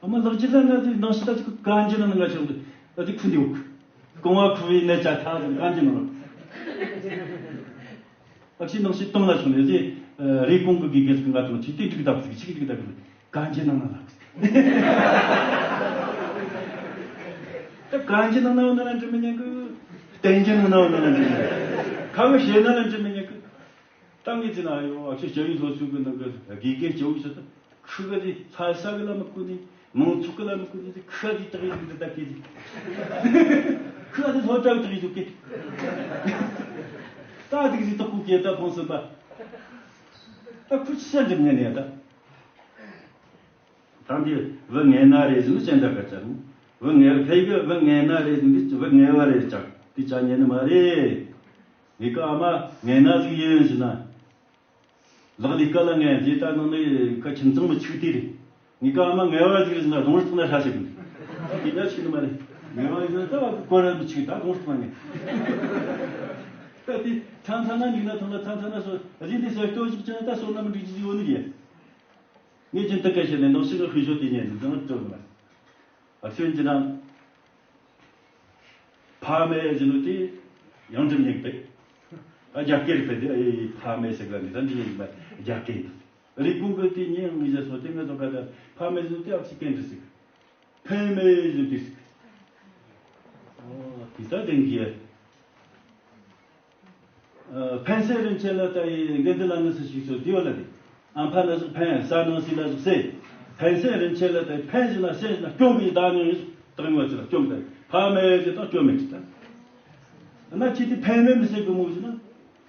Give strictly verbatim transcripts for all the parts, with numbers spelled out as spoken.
ཨ་མ་ལག་ཅི་ལ་ང་ཚོའི་ནང་ཤི་ད་ཅིག་གང་ཅི་ན་ང་ཆོག་ཨ་ཅིག་ཁུ་འདི་འུག་རྐང་བ་ཁུ་བའི་ནད་ཅག་ཐག་གང་ཅི་ན་ཨ་ཅིག་ནང་ཤི་བཏང་ལ་སོང་ནས་ཨ་ཅིག་རེ་གོང་གི་དགེ་རྒན་ཟིག་ང་དང་ཅིག་དེ་འགྲིག་ད་ཟིག་ཅིག་འགྲིག་ད་ཟིག་གང་ཅི་ན་ང་ལ་ད་གང་ཅི་ན་ང་ན་ལ་འདྲི་མི་ཉན་གི་བསྟན་ཅི་ན་ང་ན་ལ་འདྲི་མི་ཉན་གི་ཁ་བ་ཤེས་ན་ལ་འདྲི་མི་ཉན་གི་ད་ངས་ཅི་ན་ཡོང་ཨ་ཅིག་སྐྱ་ཡི་སློབ་གསོ་གི་ནང་གི་དགེ་རྒན་སྐྱ་བོ་ཞིག་ད། ཁུ་ག་དེ་ལྷ་ས་གི་ལ་མི་ཁུ་ནི་མང་ཚོགས་གི་ལ་མི་ཁུ་ནི་ཁུ་ག་དེ་དག་ཡིག་འདི་ད་ཀེ་དེ་ཁུ་ག་དེ་སློབ་གྲྭ་གི་དག་ཡིག་ཟུག་གེ་ད་དེ་གི་ཟིག་དག་གུ་ཀེ་ད་ཕོང་སོན་པ་ད་ཁུ་ཆི་ས་འགྲིམ་ཉན་ནས་ད་ད་འདི་བུ་ངན་ན་རེ་ཟིན་ནི་ཅན་ད་ག་ཅར་བུ་ངན་ཕེ་གི་བུ་ངན་ན་རེ་ཟིན་འདི་བུ་ངན་བ་རེ་ཅག་དེ་ཅག་ཉན་ནི་མ་རེད། ངེད་ཀ་ཨ་མ་ངན་ན་ཟིག་ཡིན་ཟིན་ན། ལག་ལས་ཀ་ལ་ངན་རྗེས་ད་ནང་ནས་ཁ་ཁྱིམ་ཚང་མི་ཆིག་དེ་རེད། ངེད་ཀ་ཨ་མ་ངལ་བ་ཟིག་རེད་ཟེར་ན་གདོང་རིས་ཐོག་ན་ཧྲ་ཞིག་རེད། དེ་ཉག་ཆིག་ནི་མ་རེད། ངལ་བ་ཡིན་ན་ད་བ་གི་གོ་ར་མི་ཆིག་ད་གདོང་རིས་ཐོག་ན་ངན། ད་དེ་ཚང་ཚང་ན་འཇིག་ན་ཐང་ལ་ཚང་ཚང་ན་སོ་རི་འདི་སོ་ལྟོ་ཞིག་ཅན་ད་སོ་ན་མི་འགྲིག་ཅི་ཡོད་ནི་རེད། ངས་ཅི་ད་ག་བཤད་ནས་ནང་ཞིག་གི་ཤུལ་ཤོག་དེ་ཉན་ཟིན་ཙང་སྤྲོད་མ། ཨ་ཚོད་འཇི་ན། ཕ་མེས་ཟེར་ནོ་དེ་ཡང་འགྲིམ་ཉེག་པས། ཨ་རྒྱ་སྐད་རེད་པས་དེ་ཨེ་ཕ་མེས་ཟེར་ག་ནི་ད་འདི་ཡིན་པ་རྒྱ་སྐད་ཡིན། རིགས་ཀུན་གྱི་དེ་ཉིན་ངེས་བྱ་སོ་དེ་ངེས་དོ་ག་ད་ཕ་མེས་ཟེར་ནོ་དེ་ཨ་ཕྱི་སྐད་འདྲི་ཟིག་ཕན་མེས་ཟེར་དུས་ཟིག་ཨོ་དེ་ད་དེང་གི་ཕན་སེ་རིན་ཆེན་ལ་ལྟ་ཡི་འགན་འདི་ལ་ནི་སུ་ཞིག་སོ་དེ་བ་ལ་དེ། ཨམ་ཕ་ན་ཟིག་ཕན་ས་ནང་སི་ལ་ཟིག་སེ། ཕན་སེ་རིན་ཆེན་ལ་ལྟ་ཕན་ཞིག་ན་སེ་ཞིག་ན་སྐྱོན་གི་བདག་ཉིད་ཡིན་སྟག་ངོ་ཚི་ལ་སྐྱོན་གི་ཕ་མེ་ཅི་དང་སྐྱོན་མེད་ཅི་དང་། ན་ཁྱི་དེ་ཕན་མེད་མི་སེ་གི་མོ་ཞིག་ན།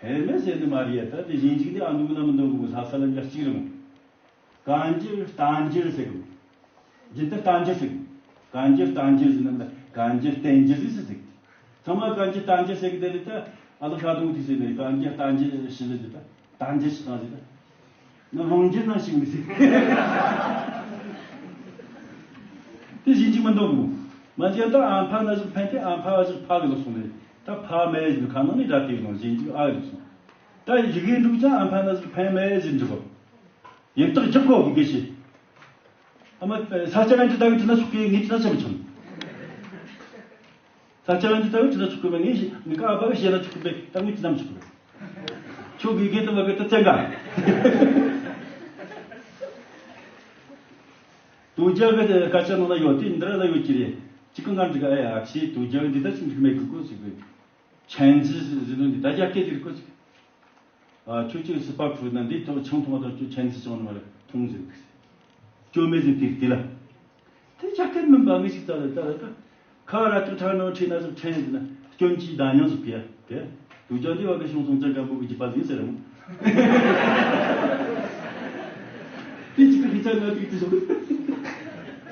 ཕན་མེད་སེ་ནི་མ་རེད་ད་དེ་ཞིང་ཅིག་དེ་ཨ་འདུག་ན་མི་འདུག་གི་མོ་ས་ས་ལ་འཇའ་གཅིག་རེད་མོ། གང་འགྱུར་བརྟན་འགྱུར་ཟེར་གི། རྒྱུན་དུ་བརྟན་འགྱུར་ཟེར་གི། གང་འགྱུར་བརྟན་འགྱུར་ཟེར་ན་གང་འགྱུར་བརྟན་འགྱུར་ཟེར་ཟེར་གི། ཚང་མ་གང་འགྱུར་བརྟན་འགྱུར་ཟེར་གི་དེ་ལས་ད་ཨ་ལགས་ཤ་དུང་དེ་ཟེར་ནས་གང་འགྱུར་བརྟན་འགྱུར་ཞི་ལི་ཟེར་ད་བརྟན་འགྱུར་ཞི་ཐང་ཟེར་ད་ན་དབང་འགྱུར་ན་ཞིག་མི་ཟེར། དེ་བཞིན་གཅིག་མི་འདུག་གི། མ་འཇལ་ད་ཨམ་ཕ་ན་ཞིག་ཕན་ཏེ་ཨམ་ཕ་བ་ཞིག་ཕ་གི་ལོག་སོང་ནས་ད་ཕ་མེ་ཟེར་ཁ་ནང་ནས་སྒྲ་དེ་ལོག་བཞིན་གཅིག་ཨ་གི་ལོག་སོང་། ད་ཡི་གེ་འབྲུག་ཅང་ཨམ་ཕ་ན་ཞིག་ཕན་མེ་ཟེར་འགྲིག་གོ། ཡིན་རྟགས་རྒྱག་གོ་གི་གེ་ཤི། ཨ་མ་ས་ཆ་ང་འདི་ལྟ་བུའི་དྲི་ན་ཆོག་གི་ངས་དྲི་ན་ཆ་མི་ཆོག་ས་ཆ་ང་འདི་ལྟ་བུའི་དྲི་ན་ཆོག་གི་མ་ངས་ཤི་ངས་ཀ་བ་བཤད་ན་ཆོག་གི་ད་ངས་དྲི་ན་མི་ཆོག་གི་ཆོག་གི་གེ་ཏ་བ་གེ་ཏ་ཙན་ག་དུང་རྒྱ་གི་སྐད་ཆ་ནང་ན་ཡོད་དེ་འདི་ར་ལ་ཡོད་ཀྱི་རེད། གཅིག་གི་ང་འདི་ག་ཨེ་ཨ་ཕྱི་དུང་རྒྱ་གི་འདི་ད་ཅི་འདི་མེད་གི་གོ་ཟེར་གི་ཆན་ཙི་ཟེར་ནོ་འདི་ད་རྒྱ་སྐད་འདིར་གོ་ཟེར། ཨ་ཁྱོད་ཀྱིས་སྲིད་པ་ཁུར་ན་འདི་ཐོག་ཆང་འཐུང་བ་དང་ཁྱོད་ཆན་ཙི་ཆང་ནི་མ་རེད་འཐུང་ཟེར་གི་སྐྱོ་མེད་ཟེར་དེ་དེ་ལ། དེ་རྒྱ་སྐད་མིན་པ་ངས་ཞིག་ཙ་ལ་ཙ་ལ་ད། ཁ་ར་ཐུག་ཁྲག་ནང་ཁྲིད་ན་ཟེར་ཕྲན་ཟེར་ན་སྐྱོན་གྱིས་བདག་ཉམས་ཟེར་གི་ཡ་དེ། དུ་ཅག་འདི་བ་གི་ཤོང་སོང་ཙང་སྐམ་པོ་གི་རྒྱུད་པ་ཟིན་ཟེར་རམ། དེ་གཅིག་གི་ཧི་ཅག་ང་ཏིག་ཏི་ཟེར།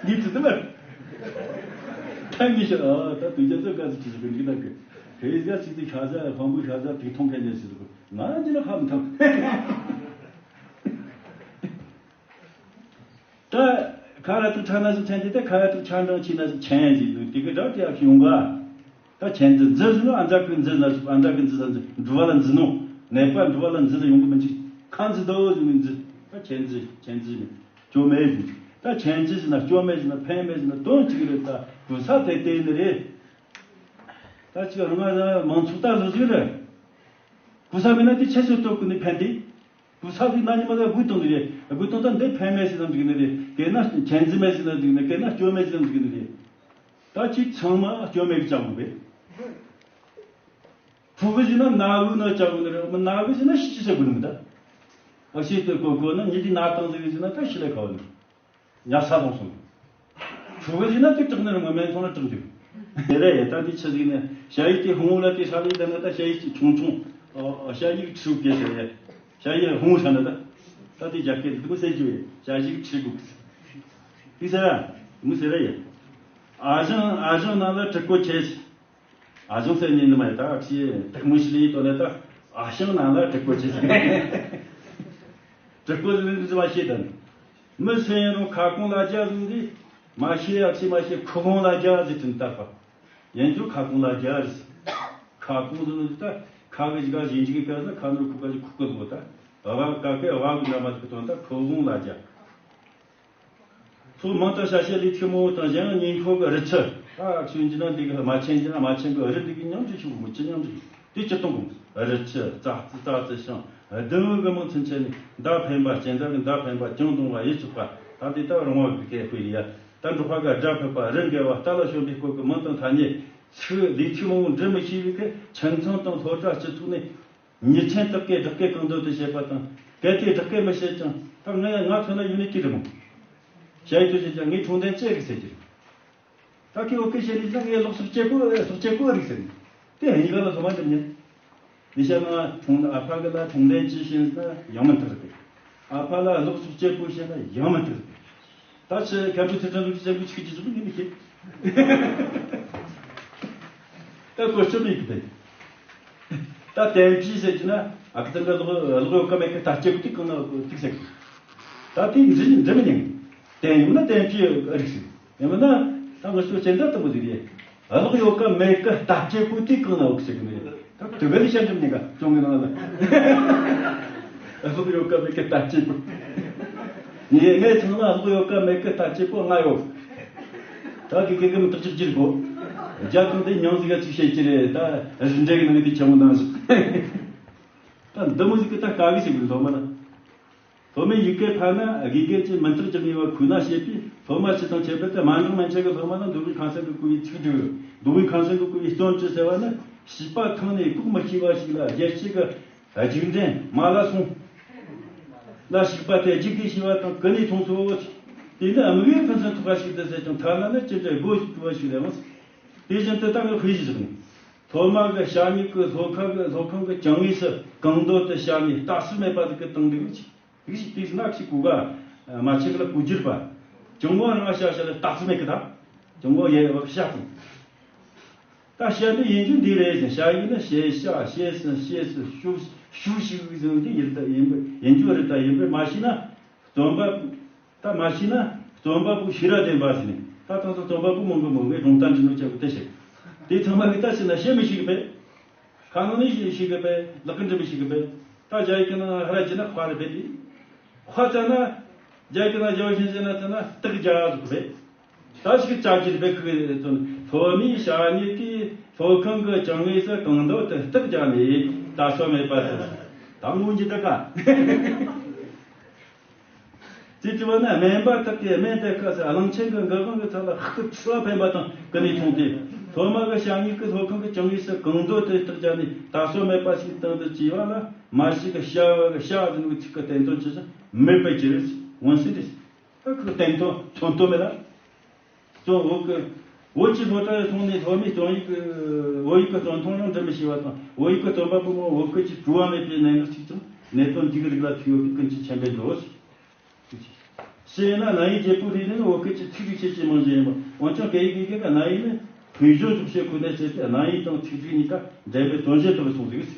ངས་ཙི་ཙི་མ། ཐང་གི་ཤ་ཨ་ད་དུ་ཅག་ཙོ་ག་ཟེར་ཁྲི་ཟེར་གི་འདི་ན་གི། དེ་ཡི་ཟ་ཅིག་ཏི་ཤ་ཟ་ཧོང་བུ་ཤ་ཟ་ཏིག་ཐོང་ཁན་ནས་ཟེར་གི་ང་འདི་ན་ཧ་མི་ཐང་། ད་ག་ར་ཏུ་ཁྲ་ན་ཟིག་ཆན་ཏེ་ད་ག་ར་ཏུ་ཁྲ་འདྲ་ཆི་ན་ཟིག་ཆན་ཟིག་འདུག་དེ་གི་སྒྲ་དེ་ཡག་ཤི་ཡོང་ག་ད་ཆན་ཟིག་འཛི་ཟིག་ནོ་ཨ་མཛའ་གི་འཛི་ན་ཟིག་ཨ་མཛའ་གི་འཛི་ན་ཟིག་འགྲུལ་བ་ལ་འཛི་ནོ་ནད་པ་འགྲུལ་བ་ལ་འཛི་ལ་ཡོང་གི་མི་འཇིག་ཁ་འཛི་དོ་ཟིག་ནི་འཛི་ད་ཆན་འཛི་ཆན་འཛི་ནི་སྐྱོ་མེད་ཟིག་ད་ཆན་འཛི་ཟིག་ན་སྐྱོ་མེད་ཟིག་ན་ཕན་མེད་ཟིག་ན་དོན་གཅིག་རེད། ད་གུ་ས་དེ་དེ་ནི་རེད། ད་ཅིག་རང་ང་མང་ཚོགས་ད་ལོ་ཟིག་རེད། གུ་ས་མེད་ན་དེ་ཆེ་ཤོས་སྟོབས་ཀུན་ནི་ཕན་དེ། བུ་ཚ་གི་ན་ཉི་མ་ལ་དགུ་གཏོང་གི་རེད། དགུ་གཏོང་ད་འདི་ཕན་མེད་ཟེར་ན་འགྲིག་ནི་རེད། གལ་ན་ཆན་ཙི་མེད་ཟེར་ན་འགྲིག་ནི་གལ་ན་སྐྱོན་མེད་ཟེར་ན་འགྲིག་ནི་རེད། ད་ཅིག་ཚང་མ་སྐྱོན་མེད་གི་ཅག་དགོས་པས། ཕྲུ་གུ་ཟེར་ན་ན་བུ་ན་ཅག་དགོས་ནི་རེད། མ་ན་བུ་ཟེར་ན་ཤི་ཅི་ཟེར་དགོས་ནི་མི་ད། ཨ་ཤེས་ཏེ་གོ་གོ་ན་ཉི་དི་ན་བཏང་ཟེར་གི་ཟེར་ན་ད་ཤི་ལས་ཁ་བ་ནི། ཉ་ས་ལོངས་སོང་། ཕྲུ་གུ་ཡིན་ན་དེ་དྲག་ནི་རུང་མེན་ཚོང་ལ་དྲག་འདུག་དེ་རེད་ད་དེ་ཆི་ཟིག་ནི་ཞ་ཡི་དེ་ཧོང་ལ་དེ་ཧྲ་ལི་ད་ན་ད་ཞ་ཡི་ཆུང་ཆུང་ཞ་ཡི་ཁྲི་གེ་ཟེར་ཡ་ཞ་ཡི་ཧོང་ཧྲ་ན་ད་ད་དེ་རྒྱ་སྐད་དེ་མོ་ཟེར་རྒྱུ་ཡ་ཞ་ཡི་ཁྲི་གུག་དེ་ཟེར་ར་མོ་ཟེར་ར་ཡ། ཨ་ཞང་ཨ་ཞང་ནང་ལ་དྲི་གོ་ཆེ། ཨ་ཞང་ཟེར་ཉན་ནི་མ་ཡིན་ད་ཁྱི་དག་མོ་ཞིག་ལ་ཡིན་དོ་ལེ་ད་ཨ་ཞང་ནང་ལ་དྲི་གོ་ཆེ་ཟེར། དྲི་གོ་ཟེར་ནི་ཟེར་བ་ཤེས་དང་། མི་སུ་ཡིན་རུང་ཁ་སྐོང་ལ་རྒྱ་ཟིན་ཏེ། མ་ཤེས་ཡ་ཆེ་མ་ཤེས་ཁུ་སྐོང་ལ་རྒྱ་ཟེར་དྲན་དར་པ། ཡན་ཆོད་ཁ་སྐོང་ལ་རྒྱ་རེད། ཁ་སྐོང་ཟེར་ནི་ད་ཁ་གི་ཅི་ག་ཞིང་ཅི་གི་ཀ་ཟེར་ཁ་ནོར་ཁུ་ག་ཅི་ཁུ་གི་ཟེར་ད། ཨ་བ་ཀ་ཀའི་ཨ་བ་གི་འདྲ་མ་ཟིག་གི་དོན་ད་ཁུ་སྐོང་ལ་རྒྱ། སོ་མང་དུ་བྱ་བྱེད་ལས་ཐོས་མང་བོ་དང་། གཞན་ཡང་ཉེ་འཁོར་གྱི་རི་ཆུ། ད་ཆོས་འཇིག་ན་འདི་གི་མ་ཆེན་འཇིག་ན་མ་ཆེན་གྱི་རི་འདི་གི་མཉམ་དུ་ཆུ་མུ་ཆུ་མཉམ་དུ་དེ་ཅི་གཏོང་གོ། རི་ཆུ་རྩྭ་རྩི་རྩྭ་རྩི་ཤིང་ལྡུམ་ར་གི་མིང་ཚུན་ཆད་ནས་མདའ་འཕེན་པ་གཅན་འཛམ་གྱི་མདའ་འཕེན་པ་གྱང་རྡུང་བ་ཡིད་གཅུགས་པ། ད་འདི་ལྟ་རོང་བ་གི་སྐད་དཔེ་ཡ། ད་འབྲོག་པ་ག་སྒྲ་ཕུད་པ་རི་འགེལ་བ་རྟ་ལ་ཞོན་པའི་སྐོར་གྱི་མིང་དང་ཐ་སྙད་ཚིག་ལས་ཐོས་མང་བོ་འབྲི་མི་ཤེས་པའི་གི་ཁྱིམ་ཚང་དང་སློབ་གྲྭ་སྤྱི་ཚོགས་ནས། ཉེས་ཅན་དག་གིས་བདག་གིས་གང་འདོད་དུ་བྱེད་པ་དང་། གལ་ཏེ་བདག་གིས་མི་བྱེད་ཀྱང་། ད་ངས་ང་མཚོན་ན་ཡུལ་ནས་ཅི་རེད་མོ། བྱ་ཡི་དུ་བྱེད་ཀྱང་ངའི་འཕྲོང་དན་ཅི་རིགས་ཟེར་གྱི་རེད། ད་ཁྱེད་འོ་སྐད་བཤད་རིགས་ན་ངས་ལོག་སོག་ཅེ་པོ་སོག་ཅེ་པོ་རིགས་ཟེར་ནས། དེ་ཧན་ག་ལ་སོ་མ་འདྲ་མཉམ། མི་ཤ་ང་འཕྲོང་ཨ་ཕ་གི་ལ་འཕྲོང་དན་ཅི་བྱེད་ན་ཡང་མི་འདུག་རེད། ཨ་ཕ་ལ་ལོག་སོག་ཅེ་པོ་བྱེད་ན་ཡང་མི་འདུག་རེད། ད་ཆེ་ཁ་བུ་ཚེ་ཚང་གི་ཚེ་གུ་ཆིག་ཅི་ཟུག་ནི་མི་ཤེས། ད་གོ་ཆོད་མི་གི་དེ། ད་དན་ཅི་ཟེར་གྱི་ན་ཨ་ཁུ་ཚང་གི་ལོག་ལོག་ཡོད་ཀ་མེད་ཀ་ད་ལྕེ་གུ་ཏིག་གང་ན་ཏིག་ཟེར་གི། ད་དེ་འདྲི་འདྲི་མི་ཉན། དན་ཡིན་ན་དན་ཅི་རིགས་ཟེར། ཡང་མིན་ན་ད་ང་ཚོ་སྤྱན་ལྡན་དུ་མི་ཟེར་ཡས། ཨ་ལོག་ཡོད་ཀ་མེད་ཀ་ད་སྐྱེ་པོ་དེ་གང་ན་འོག་ཟེར་གི་མེད། ད་དུ་ག་ལི་ཤ་འཇམ་ནི་ག་ཅུང་གི་ནང་ལ། ཨ་ལོག་ཡོད་ཀ་མེད་ཀ་ད་སྐྱེ་པོ། ངས་ངས་ཚང་མ་ཨ་ལོག་ཡོད་ཀ་མེད་ཀ་ད་སྐྱེ་པོ་ང་ཡོད། ད་གི་གི་གི་མི་ཐག་ཅིག་ཅིག་གོ། རྒྱ་གང་དེ་མྱང་ཟིག་ག་ཅིག་བཤད་ཀྱི་རེད། ད་རིན་འདྲེ་གི་ནང་གི་དེ་ཆེན་མོ་ནང་ཟིག་ད་འདི་མོ་ཟིག་གི་ད་དཀའ་གི་ཟིག་གི་ལོ་མ་ན། སློབ་མའི་ཡི་གེ་ཕ་ན་དགེ་རྒན་གྱིས་མུན་རྟགས་ཀྱི་ནུས་པ་ཁུ་ན་བྱེད་པས། སློབ་མ་སྤྱི་དང་ཁྱད་པར་དུ་མ་འགྲོ་མན་ཆད་ཀྱི་སློབ་མ་ལ་མདོ་དབུས་ཁམས་གསུམ་གྱི་བཀོད་པའི་ཚིག་སྒྲིག་མདོ་དབུས་ཁམས་གསུམ་གྱི་བཀོད་པའི་བརྩོན་འགྲུས་ཟེར་བ་ནི་བྱིས་པ་ཐང་ནས་ལྐོག་མི་ཤེས་པ་ཞིག་ལ་རྒྱལ་སྤྱི་གི་རྒྱུགས་འབྲས་མ་ལ་སོང་ལ་ཞིག་པ་སྟེ་རྒྱུགས་ཀྱི་ཤེས་པ་དང་ཀུན་ནས་མཐོང་ཚུལ། དེ་ནི་དམིགས་ཡུལ་ཕུན་སུམ་ཚོགས་པ་ཞིག་ཏུ་ཟད་ཀྱང་ཐ་ན་ནི་ཅི་འདྲའི་སྒོ་ཞིག་བྲུ་བ་ཞིག་རེད་འོང་། དེ་བཞིན་དུ་ད་ངས་དཔེ་ཞིག་བཞག་ནས། སློབ་མ་གི་ཤ་ཉེ་གི་སློབ་ཁང་གི་སློབ་ཁང་གི་གྱང་ངོས་སུ་གང་འདོད་དུ་བཤམས་ནས་ལྟ་ཚུལ་མེད་པ་ཟིག་གི་སྟེང་འདུག་ཅིག་དེ་ཞིག་དེ་ཞིག་ན་ཞིག་གོ་ག་མ་ཆེ་གི་ལ་གོ་རྒྱུར་པ། གྱང་ངོས་རང་ཤ་ཤ་ལ་ལྟ་ཚུལ་མེད་གི་ད། གྱང་ངོས་ཡལ་བ་ཤ་ཚུགས། ད་བཤད་འདི་ཡིན་རྒྱུ་འདི་རེད་ཟེར། ཤ་ཡིན་ན་ཤེས་ཤ་ཤེས་སུ་ཤེས་སུ་ཤུག་ཤུག་ཤིག་ཟེར་འདི་ཡིན་ད་ཡིན་པ་ཡིན་རྒྱུ་རེད། ད་ཡིན་པས་མ་ཤེས་ན་རྩོམ་པ། ད་མ་ཤེས་ན་རྩོམ་པ་པོ་ཤེས་རབ་ལྡན་པ་ཟེར་ནས། ད་ད་ཚོ་རྩོམ་པ་པོ་མང་གི་མང་གི་སྒྲུང་གཏམ་འབྲི་ནོ་ཅག་གི་དེ་ཤེས། དེ་ཚང་མ་གི་ད་ཤེས་ན་བཤད་མི་ཤེས་གི་པས། ཁ་ནང་ནས་ཤེས་ཤེས་གི་པས། ལག་གི་འབྲི་མི་ཤེས་གི་པས། ད་རྒྱ་ཡིག་གི་ནང་ཧ་ར་བྱས་ན་ཁ་རེ་པས་དེ། ཁ་བཙལ་ན། རྒྱ་ཡིག་གི་ནང་རྒྱ་བོད་ཤན་ཟེར་ན་ཚ་ན་སྟག་རྒྱ་ཟུག་པས། ད་ཞིག་ཅག་གི་རེ་པས་ཁུ་གི་དོན། སློབ་མའི་ཤ་ཉེ་གི་སློབ་ཁང་གི་གྱང་ངོས་སུ་གང་འདོད་དུ་སྟག་རྒྱ་ནས་ད་སོ་མེད་པ་ཟེར། ད་མོ་འཇི་ད་ཀ་ཅེས་དྲི་བ་ནི། སྨན་པ་དག་གིས་སྨན་དེ་སྐབས་སུ་གླང་ཆེན་གྱི་མགུལ་དབང་གི་ཚབ་ལ་ཧུག་ཏུ་འཚིར་བ་འཕེན་པ་དང་ཀུན་ནས་མཐོང་སྟེ། སློབ་མ་གི་ཤ་ཉེ་གི་སློབ་ཁང་གི་གྱང་ངོས་སུ་གང་འདོད་དུ་སྟག་རྒྱ་ནས་ད་སོ་མེད་པ་ཞིག་སྟེང་དུ་བཅས་པ་ལ་མ་ཞིག་གི་བྱ་བ་གི་བྱ་ཟིན་གྱི་ཚིག་གི་བསྟན་དོན་ཇི་བཞིན་མེད་པར་གྱུར། འོན་ཟིན་ཏེ། ད་ཁོའི་བསྟན་དོན་མཚོན་དོན་མེད་ལ། རྩོམ་བོད་ཀྱི། བོད་ཀྱི་སློབ་གྲྭར་སོང་ནས་སློབ་མའི་རྩོམ་ཡིག་གི་བོད་ཡིག་གི་རྩོམ་ཐུང་ཡང་འབྲི་མི་ཤེས་པ་དང་། བོད་ཡིག་གི་རྩོམ་པ་པོ་མང་བོད་སྐད་ཀྱིས་གྲོལ་བ་མེད་པའི་གནས་ལུགས་གཅིག་ཀྱང་གནད་དོན་འདི་གི་རིགས་ལ་ཐུག་ཡོད་པས་ཀུན་གྱིས་མཁྱེན་པར་འདོད། ཞེས་ན་རྣམ་དབྱེ་བརྒྱད་པོའི་རིགས་ནི་བོད་སྐད་ཀྱི་ཚིག་རིགས་ཤེས་ཀྱི་རྨང་གཞི་ཡིན་པ། འོན་ཀྱང་སྐད་ཡིག་གི་སྐད་ཀྱི་རྣམ་དབྱེ་ནི་ཕུན་སྦྱོར་འཇོག་བྱེད་ཁོ་ནས་བྱས་ཏེ་རྣམ་དབྱེ་དང་ཚིག་རིགས་གཉིས་ཀ་འགྲན་པའི་དོན་གཞན་དུ་སོང་ཟིག་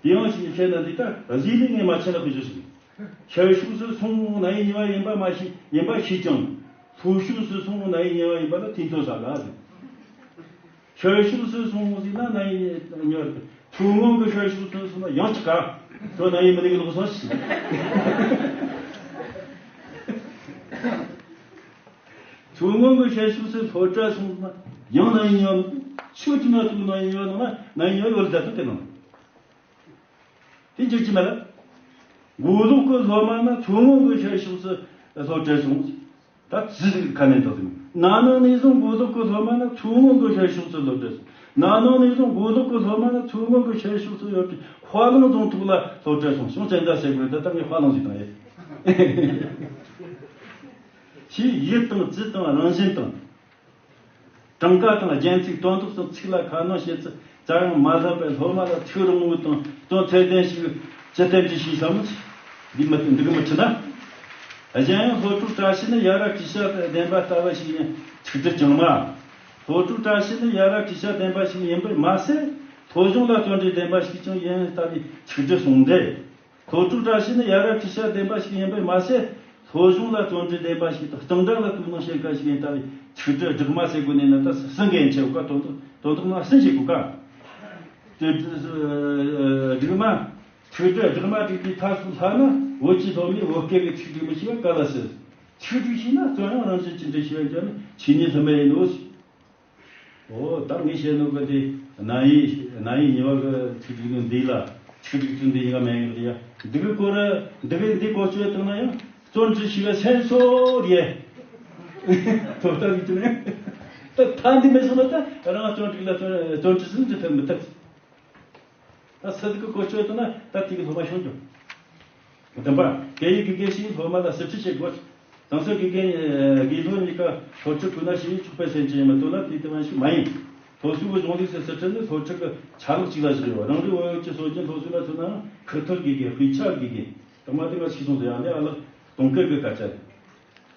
དེ་ཡང་ཞིག་བཤད་ན་འདི་ལྟར་གཟིགས་ནས་ངས་མ་ཆད་ལ་བུ་ཞུ་ཞིག་ཤར་ཕྱོགས་སུ་སོང་རྣམ་དབྱེ་གཉིས་པ་ཡིན་པ་མ་ཤེས་ཡིན་པ་ཤེས་ཀྱང་། ལྷོ་ཕྱོགས་སུ་སོང་རྣམ་དབྱེ་གཉིས་པ་ཡིན་པ་ལ་ཐེ་ཚོམ་ཟ་ག་ཟེར། ཤར་ཕྱོགས་སུ་སོང་ཟེར་ན་རྣམ་དབྱེ་གཉིས་པ་རེད། མཚོ་སྔོན་གྱི་ཤར་ཕྱོགས་སུ་སོང་ན་ཡང་ཅི་ག་ཁྱོད་རྣམ་དབྱེ་མི་ལེགས་ལོག་སོང་ཞིག་མཚོ་སྔོན་གྱི་ཤར་ཕྱོགས་སུ་སློབ་གྲྭ་སོང་ན་ཡང་རྣམ་དབྱེ་གཉིས་པ། ཤོད་ཀྱི་མ་ཐུབ་རྣམ་དབྱེ་གཉིས་པ་ནང་ན་རྣམ་དབྱེ་གཉིས་པ་ཡོད་ལ་ད་ཐུབ་དེ་ནང་། དེ་འགྱུར་གྱི་མེད་ལ། མགོ་ལོག་གི་སློབ་མ་ན་མཚོ་སྔོན་གྱི་ཤར་ཕྱོགས་སུ་སློབ་གྲྭར་སོང་། ད་ཅི་ཟིག་ཁ་ནས་འདོགས་ཟིན། ན་ནིང་ནས་བཟུང་མགོ་ལོག་གི་སློབ་མ་ན་མཚོ་སྔོན་གྱི་ཤར་ཕྱོགས་སུ་སློབ་གྲྭར་སོང་། ན་ནིང་ནས་བཟུང་མགོ་ལོག་གི་སློབ་མ་ན་མཚོ་སྔོན་གྱི་ཤར་ཕྱོགས་སུ་ཡོད་པའི་ཧྭ་ལུང་རྫོང་ཐོག་ལ་སློབ་གྲྭར་སོང་། བྱུང་ཅན་ད་ཟེར་དགོས། ད་ལྟ་ངས་ཧྭ་ལུང་ཟིག་དང་ཡེ། ཆེས་ཡུལ་དང་རྩིས་དང་རང་བཞིན་དང་། གྲངས་ཀ་དང་རྒྱན་ཚིག་དོན་དག་སོགས་ཚིག་ལ་ཁ་སྣོན་བྱེད་ཚུལ་ཙམ་ཡང་མ་ལྷག་པར་སློབ་མ་ལ་ཚིག་རིང་མོ་དང་དོན་ཚད་ལྡན་ཞིག་ཅི་སྟེ་འདྲི་ཞིག་བསམ་མོ་ཆེ། འདི་མི་འདི་གི་མི་ཁྲི་ན། གཞན་ཡང་སློབ་ཕྲུག་བཀྲ་ཤིས་ནི་ཡ་རབས་ཤེས་བྱ་ལྡན་པ་ལྟ་བུ་ཞིག་ཡིན་ཚིག་འབྲུ་ཅང་མ། སློབ་ཕྲུག་བཀྲ་ཤིས་ནི་ཡ་རབས་ཤེས་བྱ་ལྡན་པ་ཞིག་ཡིན་པར་མ་ཟད། སློབ་སྦྱོང་ལ་བརྩོན་འགྲུས་ལྡན་པ་ཞིག་ཀྱང་ཡིན་ལྟ་བུའི་ཚིག་འབྲུ་ཟུང་འབྲེལ། སློབ་ཕྲུག་བཀྲ་ཤིས་ནི་ཡ་རབས་ཤེས་བྱ་ལྡན་པ་ཞིག་ཡིན་པར་མ་ཟད། སློབ་སྦྱོང་ལ་བརྩོན་འགྲུས་ལྡན་པ་ཞིག་དང་གཙང་སྦྲ་ལ་དོ་སྣང་བྱེད་མཁན་ཞིག་ཡིན་ལྟ་བུའི་ཚིག་འབྲུ་སྦྲགས་མ་ཟེར་དགོས་ནས་ན། ད་སུན་གན་ཆེ་བ་དོན་དག་དོན་དག་ན་སུན་བྱེད་དགོས་ཀ་དེ་སྦྲགས་མ། ཚིག་འབྲུ་སྦྲགས་མ་བསྒྲིགས་པའི་ཐབས་སུ་ལྷག་ན། བོད་ཀྱི་སློབ་མས་བོད་སྐད་ཀྱི་ཚིག་སྦྲགས་མི་ཤེས་པ་ག་ལ་སྲིད། ཆིག་སྒྲིལ་ཞེ་ན་རྩོད་ཡོང་རང་བཞིན་གྱི་འདྲེ་ཞེས་པའི་རྒྱ་ནི་ཆོས་ཉིད་ལྷུ་མེད་ཡིན་ནོ། འོ་ད་ངས་བཤད་ནོ་གི་འདི་རྣམ་དབྱེ་རྣམ་དབྱེ་གཉིས་པ་གི་ཆིག་སྒྲིལ་ནི་འདི་ལ་ཆིག་སྒྲིལ་དུ་འདི་ཡིན་ག་མེད་ཡིན་ཡ། འདི་གི་སྐོར་འདི་གི་འདི་གོ་ཆོད་བཏང་ན་ཡང་བརྩོན་འགྲུས་ཞེ་ག་སེམས་གསོ་རེད། ཐོབ་ཐང་གི་དུ་ནི་ད་ཐ་འདི་མེད་སོང་ན་ད་རང་བརྩོན་འགྲུས་ལ་བརྩོན་བརྩོན་འགྲུས་སུ་འདི་ཐབས་མི་ཐབས། ད་སུ་ཟིག་གི་གོ་ཆོད་བཏང་ན་ད་དེ་གི་སློབ་མ་ཤོང་རྒྱུ། བདུན་པ། སྐད་ཡིག་དགེ་རྒན་ཞིག་སློབ་མ་ལ་ཟུར་ཁྲིད་བྱེད་དགོས། དེང་སང་དགེ་རྒན་དགེ་སློབ་གཉིས་ཀ་སློབ་ཁྲིད་དགོས་ན་ཞེས་ཆོག་པའི་སེམས་ཅན་ཡིན་མི་འདུག་ན་དེ་དེ་མ་ཞིག་མ་ཡིན། སློབ་གསོའི་གཞུང་ལུགས་སུ་ཟུར་ཁྲིད་ནི་སློབ་ཁྲིད་ཀྱི་ཆ་ལག་ཅིག་ལ་བཞག་ཡོད། རང་རེའི་བོད་ཡིག་གི་སྲོལ་རྒྱུན་སློབ་གསོ་ལ་མཚོན་ནའང་ཁག་ཐེག་དགེ་རྒན། དཔེ་ཆ་དགེ་རྒན། དང་མ་དེ་མ་ཞིག་སོང་ཟེར་ཡང་ནི་ཨ་ལགས་དུང་དཀར་གྱི་སྐད་ཆ་རེད།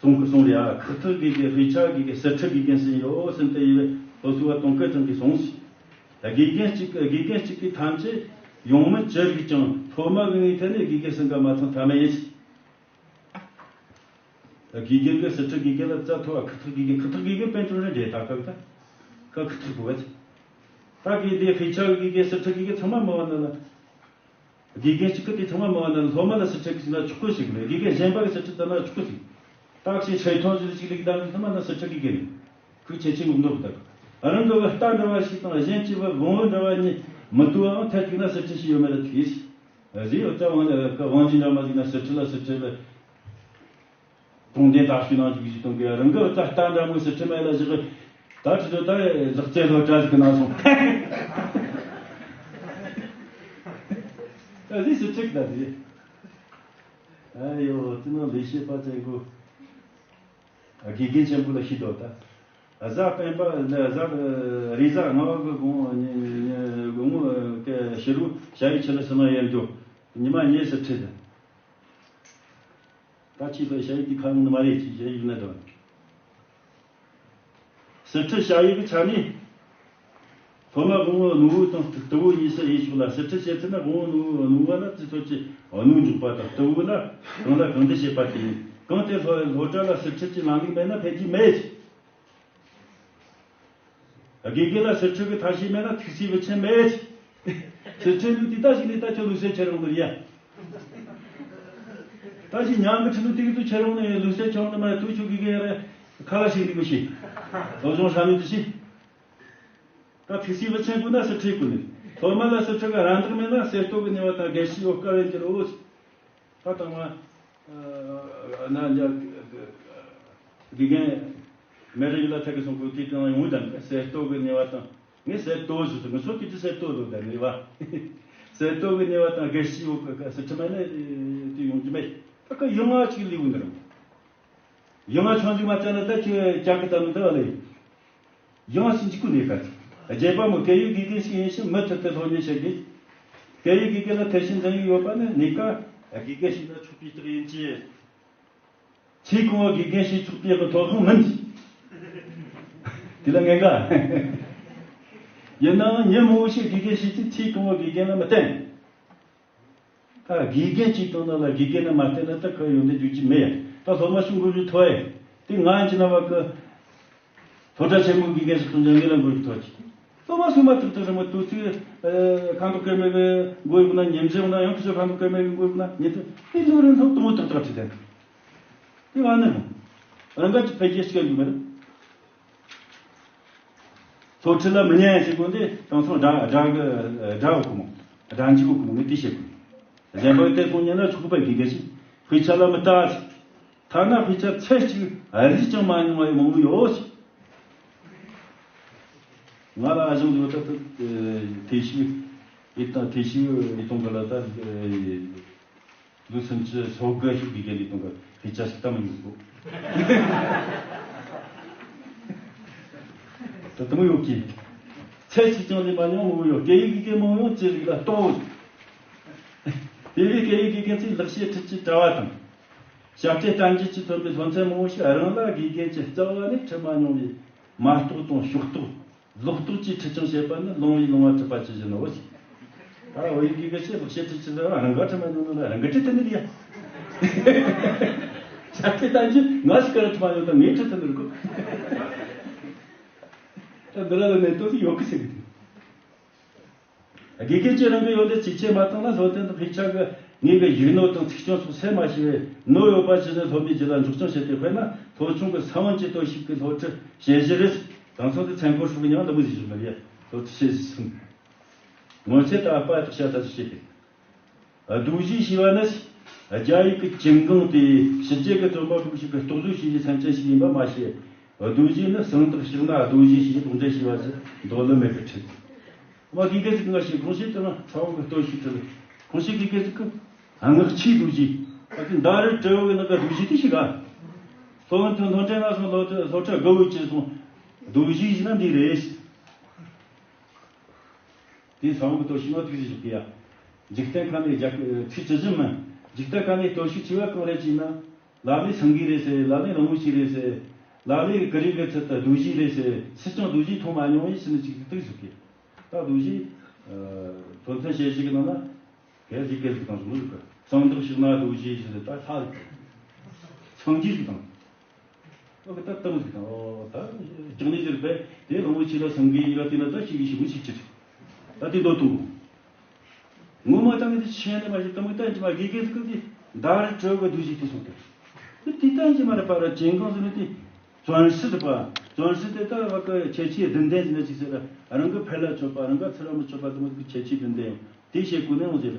གསུང་གི་གསུང་རེད་ཨ། ཁག་ཐེག་དགེ་རྒན། དཔེ་ཆ་དགེ་རྒན། ཟུར་ཁྲིད་དགེ་རྒན་ཟེར་ཡོད་ཟེར་ཏེ་ཡོད་པའི་སློབ་གསོ་བ་དུང་དཀར་ཚང་གིས་གསུངས་ཤིང་། དགེ་རྒན་གཅིག་དགེ་རྒན་གཅིག་གིས་ཐམས་ཅད་ཡོང་མིན་ཅི་རིགས་ཀྱང་སློབ་མ་གི་ངོས་ཐད་ནས་དགེ་རྒན་ཟིན་ག་མ་ཚང་ཐབས་མེད་ཡིན་ཟེར། དགེ་རྒན་གྱིས་ཟུར་ཁྲིད་དགེ་རྒན་ལ་རྩ་ཐོ་བ་ཁག་ཐེག་དགེ་རྒན། ཁག་ཐེག་དགེ་རྒན་དཔོན་གྲོང་རེད་དེ་ད་ཁག་ད་ཁག་ཁག་ཐེག་པོ་བས། ད་གི་འདི་དཔེ་ཆ་གི་དགེ་རྒན་ཟུར་ཁྲིད་དགེ་རྒན་ཚང་མ་མི་བ་ན་ལ། དགེ་རྒན་གཅིག་གི་དེ་ཚང་མ་མི་བ་ན་སློབ་མ་ལ་ཟུར་ཁྲིད་ཟིན་ན་ཆོག་གི་ཞིག་མེད། དགེ་རྒན་གཞན་པ་གི་ཟུར་ཁྲིད་ལྟ་ན་ཆོག་གི་ཞིག་ཏག་ཞིག་ཆེ་མཐོང་ཞིག་ཞིག་ལེགས་གདམ་ཞིག་ཚང་མ་ན་ཟུར་ཁྲིད་དགེ་རྒན་ཁུག་ཆེ་ཆེ་ངོ་མདོག་གི་ད་རང་གི་བུ་རྟ་འདྲ་བ་ཞིག་དང་གཞན་གྱི་བུ་བོང་བུ་འདྲ་བ་གཉིས་མི་ལྟོས་ཨང་ཐད་ཐུག་ན་ཟུར་ཁྲིད་ཞིག་ཡོད་མེད་ལ་ཐུག་ཡིས། གཟི་ཡོད་ཙམ་དབང་ལ་གི་དབང་ཆེན་འདྲ་མ་ཞིག་ན་ཟུར་ཁྲིད་ལ་ཟུར་ཁྲིད་ལ། གྲོང་སྡེ་དག་ཤུལ་ནང་ཞིག་ཞིག་གཏོང་གི་རང་གི་རྩ་ལྟ་འདྲ་མོ་ཟུར་ཁྲིད་མེད་ལ་བཞག་ད་ཁྲི་ཚོ་ད་ལག་རྩལ་སློབ་གྲྭ་ཞིག་གི་ནང་སོང་། ད་ཟིག་ཟུར་ཁྲིད་ད་ཟིག་ཨ་ཡོ་ཙི་ནང་ལས་བྱེད་པ་ཙེ་གོ་དགེ་རྒན་ཆེན་པོ་ལ་ཤི་དོ་ད། གཟའ་སྤེན་པ་གཟའ་རེས་གཟའ་ལྔ་པ་གི་དགོང་དགོང་མོ་གི་ཕྱི་རུ་ཞ་ཡི་ཆུ་ལ་སི་མ་ཡལ་འགྲོ། ཉི་མ་ཉལ་ཟུར་ཁྲིད་ད། ད་ཁྱེད་ཚོ་ཞ་ཡི་དེ་ཁ་ཡོང་ནི་མ་རེད་ཅེས་ཞ་ཡི་ན་དང་། ཟུར་ཁྲིད་ཞ་ཡི་གི་ཆ་ནས། སློབ་མ་དགོང་མོ་ནུ་བོ་དང་སྟུ་བོ་གཉིས་སུ་དབྱེ་ཕྱོགས་ལ་ཟུར་ཁྲིད་བྱེད་ཚུལ་ན་དགོང་མོ་ནུ་བོ་ནུ་བ་ལ་དུས་ཚོད་ཀྱི་གནོན་འཇོག་པ་དང་སྟུ་བོ་ལ་གང་ལ་གང་འདྲ་བྱེད་པ་དེ་ཡིན། གང་དེ་སློབ་སློབ་གྲྭ་ལ་ཟུར་ཁྲིད་ཀྱི་ལམ་ལུགས་མེད་ན་འཕེལ་རྒྱས་མེད། དགེ་རྒན་ལ་ཟུར་ཁྲིད་ཀྱི་ཐབས་ཤེས་མེད་ན་ཐུགས་སྲས་བུ་ཆེན་མེད། ཟུར་ཁྲིད་ལུགས་དེ་ལྟ་ཞིག་ནས་ད་ཁྱོད་ལུགས་སྲོལ་ཁྱེར་ཡོང་གི་རེད་ཡ། ད་ཞིག་ཉམས་གི་ཁྲིད་ལུགས་དེ་གི་ཚོ་ཁྱེར་ཡོང་ནས་ལུགས་སྲོལ་ཁྱེར་ཡོང་ནས་མ་ཐུག་ཆོག་གི་གི་ཡ་རེད། ཁ་ལ་ཞིག་འདི་མི་ཤེས། སློབ་སྦྱོང་ཧྲ་མི་འདི་ཤེས། ད་ཐུགས་སྲས་བུ་ཆེན་དགོས་ན་ཟུར་ཁྲིད་དགོས་ནས། སློབ་མ་ལ་ཟུར་ཁྲིད་ཀྱི་རང་འདོད་མེད་ན་གསེར་ཏོག་གི་ཉེ་བ་དང་དགེ་བཤེས་འོ་དཀའ་བས་འགྱུར་རོ། ད་དང་མ། ན་འཇག་དགེ་རྒན་མེ་རི་ཡུལ་ལ་ཐད་ཀྱི་སོང་གོ་དེ་དང་ཡོང་དང་གསེར་ཏོག་གི་ཉེ་བ་དང་ངས་གསེར་ཏོག་ཞུ་ཚོད་ངས་སོ་ཀི་ཏི་གསེར་ཏོག་ལོ་དང་ངེས་པ། གསེར་ཏོག་གི་ཉེ་བ་དང་དགེ་བཤེས་འོ་གསེར་ཁྲི་མ་ནས་དེ་ཡོང་རྒྱུ་མེད། ད་ཀ་ཡང་ང་གཅིག་ལས་འོང་དང་ཡང་ང་ཆོང་ཅིག་མ་བཙལ་ན་ད་ཁྱོད་ཅག་གི་ད་མི་འདུག་ཨ་ལས། ཡང་ཞིག་འཇིགས་སྐུལ་ནས་བཀའ་ཅི། རྒྱལ་པོ་མོ་སྐད་ཡིག་དགེ་རྒན་ཞིག་ཡིན་ཕྱིན་མུ་མཐུད་དུ་སློབ་གཉེར་བྱེད་དགོས། སྐད་ཡིག་དགེ་རྒན་ལ་དད་ཞེན་འཛིན་ཡིག་ཡོད་པ་ནི་གནས་ཀ་དགེ་རྒན་ཞིག་ན་ཆོག་པའི་རྟགས་ཡིན་གྱི། ཚེ་གང་བོ་དགེ་རྒན་ཞིག་ཆོག་པའི་གི་ཐོབ་ཐང་མིན་གྱི། དེ་ལ་ངན་ག་ཡིན་ནའང་ཉིན་མང་བོ་ཞིག་དགེ་རྒན་ཞིག་ཚེ་ཚེ་གང་བོ་དགེ་རྒན་ལ་མི་བསྟེན། ད་དགེ་རྒན་གཅིག་དང་ནང་ལ་དགེ་རྒན་ན་མ་བསྟེན་ན་ད་ཁོ་ཡོན་ཏན་རྒྱུག་རྒྱུ་མེད་ཡ། ད་སློབ་མ་ཤུགས་འགུལ་རྒྱུ་ཐོག་ཡ། དེ་ང་ཡིན་གྱི་ན་བ་གི། སློབ་གྲྭ་ཆེན་མོའི་དགེ་རྒན་ཞིག་ཏུ་འཇོན་ངེས་ལ་འགུལ་རྒྱུ་ཐོག་གི། སློབ་མ་སུ་མ་ཐུག་ཐུག་རི་མོ་ཏུ་ཚིག་ཁ་མདོག་དཀར་མོ་གི་མགོ་ཡོད་ན་ཉིན་བཞི་ཡོད་ན་ཡང་ཁྱི་ཚོ་ཁ་མདོག་དཀར་མོ་གི་མགོ་ཡོད་ན་ཉིན་དུ་དེ་ལུག་རིན་ཐོག་དུ་མོ་ཏག་ཏག་བྲིས་ཏེ། དེ་བ་ནི་རང་དགར་གྱི་འཕེལ་རྒྱས་ཤིག་ཡོད་མེད། སློབ་ཁྲིད་ལ་མི་ཉན་ཞིག་དགོས་འདི་དང་སང་དགྲ་དགྲ་གི་དགྲ་བོ་གོ་མོ། དགྲ་འཇིགས་གོ་གོ་མོ་ངས་དེ་བཤད་གོ། གཞན་པ་གི་དེ་སོང་ཉན་ན་ཆོག་པའི་དགེ་རྒན་ཞིག་དཔེ་ཆ་ལ་མི་ལྟ། ཐ་ན་དཔེ་ཆ་ཚད་གཅིག་རིག་ཀྱང་མ་མྱོང་བའི་མང་པོ་ཡོད་ཞིག་ང་ལ་ཨ་ཞང་འདི་བ་ད་ད་དེ་ཞིག་ཡིད་དང་དེ་ཞིག་ཡིད་གཏོང་གི་ལ་ད། ལུས་སེམས་ཀྱི་སྲོག་དགའ་ཞིག་དགེ་རྒན་ལས་དང་གི་དཔེ་ཆ་ཞིག་ལྟ་མི་ཉན་གོ། ད་དུ་མོ་ཡོད་ཀི། ཚད་ཅིག་ཀྱང་ལས་མ་མྱོང་མོ་ཡོད། སྐད་ཡིག་དགེ་རྒན་མང་ཡོང་ཅི་རིགས་ལ་གཏོང་། དེ་བས་སྐད་ཡིག་དགེ་རྒན་ཚོས་ལག་ཤེས་ཁྲིད་ཀྱི་གྲྭ་བ་དང་། ཞབས་ཕྱི་བསྟན་བཅོས་ཀྱིས་ཐོན་པའི་སློབ་ཚན་མང་པོ་ཞིག་རང་ལ་དགེ་རྒན་གྱི་རྩ་བ་ནས་ཁྲིད་མ་མྱོང་བའི་མ་རྟོགས་དང་ཕྱོགས་རྟོགས། ལོག་རྟོག་གིས་ཁྲིད་སྦྱོང་བྱེད་པ་ནི་ལོང་བའི་ལོང་བ་ཁྲིད་པ་ཇི་བཞིན་ནོ། ད་བོད་ཡིག་གི་སྐད་ཆ་ལོག་བཤད་ཁྲིད་ཅི་ཟེར་བ་རང་ག་ཁྲིད་མ་མྱོང་ན་རང་ག་ཁྲིད་ཐུབ་ནི་རེད་ཡ། ཤ་ཁྲིད་ལྟ་རྒྱུ་ང་ཞིག་ག་ར་ཁྲིད་མ་མྱོང་ད་ངས་ཁྲིད་ཐུབ་ནི་རེད་གོ། ད་འདི་ར་ལ་གནད་དོན་ཞིག་ཡོད་གི་ཟེར་གི་འདུག་དགེ་རྒན་གྱིས་རང་གི་ཡོན་ཏན་ཇེ་ཆེ་མ་བཏང་ན་སློབ་སྟོན་དང་དཔེ་ཆ་གི་ ངེད་ཀྱི་ཡིག་ནོར་དང་ཚིག་རྐྱང་སོགས་སེལ་མ་ཤེས་པས། ནོར་ཡོད་པ་ཇི་བཞིན་སློབ་མའི་རྒྱུད་ལ་འཇོག་ཅིང་བཤད་དེ། དཔེར་ན་སློབ་ཆུང་གི་ས་བོན་གྱི་སྟོབས་ཤུགས་ཀྱི་སློབ་ཁྲིད་བྱེད་གཞི་རེད། དེང་སང་དུ་མཚན་འཁོར་སོགས་ཀྱི་མྱིང་འདི་མོ་ཟིག་བཞག་གི་རེད། སློབ་ཁྲིད་བྱེད་གཞི་ཟིན། སྔོན་ཆད་ད་པ་དག་བྱ་ད་ཞེས་ཏེ། རྡོ་རྗེ་ཞེས་པ་ནི། རྒྱ་ཡིག་གི་ཅིན་ཀང་སྟེ། ཕྱི་རྒྱལ་གྱི་རྩོམ་པ་པོ་ཞིག་གིས་རྟོག་བཟོ་བྱས་པའི་མཚན་ཅན་ཞིག་ཡིན་པ་མ་ཤེས། རྡོ་རྗེ་ནི་གསང་བདག་ཕྱག་ན་རྡོ་རྗེ་ཞེས་དོགས་འདྲི་བྱས་པ་ཟེར་མདོ་ལ་མེད་པར་ཁྲིད། མ་དགེ་རྒན་ཟིག་ང་ཞིག་ཁོང་ཞིག་དང་ཚ་བོ་གི་སྟོབས་ཤུགས་ཁྲིད། ཁོང་ཞིག་དགེ་རྒན་ཟིག་གིས་སྔགས་ཆོས་རྡོ་རྗེ། ཨ་ཀི་མདའ་རི་དྲེལ་བུ་གི་ནང་གི་རྡོ་རྗེ་དེ་ཞིག་ག་སློབ་དཔོན་ཐོན་ཐོན་ཁྲ་ང་སོང་། སློབ་སློབ་ཁྲ་དགའ་བོ་བྱས་སོང་། རྡོ་རྗེ་ཞེས་ན་འདི་རེད། དེ་ས་བོན་གྱི་སྟོབས་ཤུགས་ནི་ཐུགས་རྗེ་ཆེ་གི་ཡ། འཇིག་རྟེན་ཁམས་ནས་རྒྱ་ཚིག་ཇི་བཞིན་མིན། འཇིག་རྟེན་ཁམས་ནས་སྟོབས་ཤུགས་ཆེ་བ་གང་རེད་ཅེ་ན། ལ་ལས་སེང་གེ་རེད་ཟེར། ལ་ལས་རིན་པོ་ཆེ་རེད་ཟེར། ལ་ལས་ཀྱི་རིགས་ཀྱི་ཚུལ་དུ་རྡོ་རྗེ་རེད་ཟེར། སུས་ཀྱང་རྡོ་རྗེ་མཐོང་མ་མྱོང་བས་ཟེར་ནས་ཅིག་ཏུ་ཐུགས་སུ་སྐྱེ། ད་རྡོ་རྗེ། དོན་ཚན་ཞལ་བཞི་གི་ནང་ན། གལ་སྲིད་སྐད་ཟིག་དང་གཞུང་ལུགས་ཀྱི་གསང་བདག་ཕྱག་ན་རྡོ་རྗེ་ཞེས་ད་ལྷ་ཟིག་དང་། སངས་རྒྱས་ཟིག་དང་། ཨོ་ད་ལྟ་མོ་ཟིག་དང་། ཨོ་ད་ཅང་ནི་ཟེར་བས་དེ་ལོངས་སྤྱོད་ལ་སེང་གེ་ཡིན་ལ་དེ་ན་ད་ཤེས་གི་ཤེས་མི་ཤེས་ཅི་རེད། ད་དེ་འདོད་དོ། ངོ་མ་ད་ངས་དེ་ཤེས་ནི་མ་ཤེས། ད་མོ་ད་ཅི་མ་དགེ་རྒན་ཟིག་གི་དེ་མདའ་རི་དྲེལ་བུ་གི་རྡོ་རྗེ་དེ་སོང་སྟེ། དེ་དེ་ད་ཅི་མ་རེད་པ་ར། ཅིན་ཀང་ཟེར་ནི་དེ་བཙོན་སྲིད་པ། བཙོན་སྲིད་དེ་ད་བ་གི་ཁྱད་ཆོས་བདུན་ལྡན་ཟེར་ནི་ཅིག་ཟེར། རང་གི་ཕར་ལ་ཆོད་པ། རང་ག་ཚུར་ལ་མི་ཆོད་པ། དེ་མོ་གི་ཁྱད་ཆོས་བདུན་ལྡན་ཡང་དེ་བྱེད་དགོས་ནི་ཡང་ཟེར།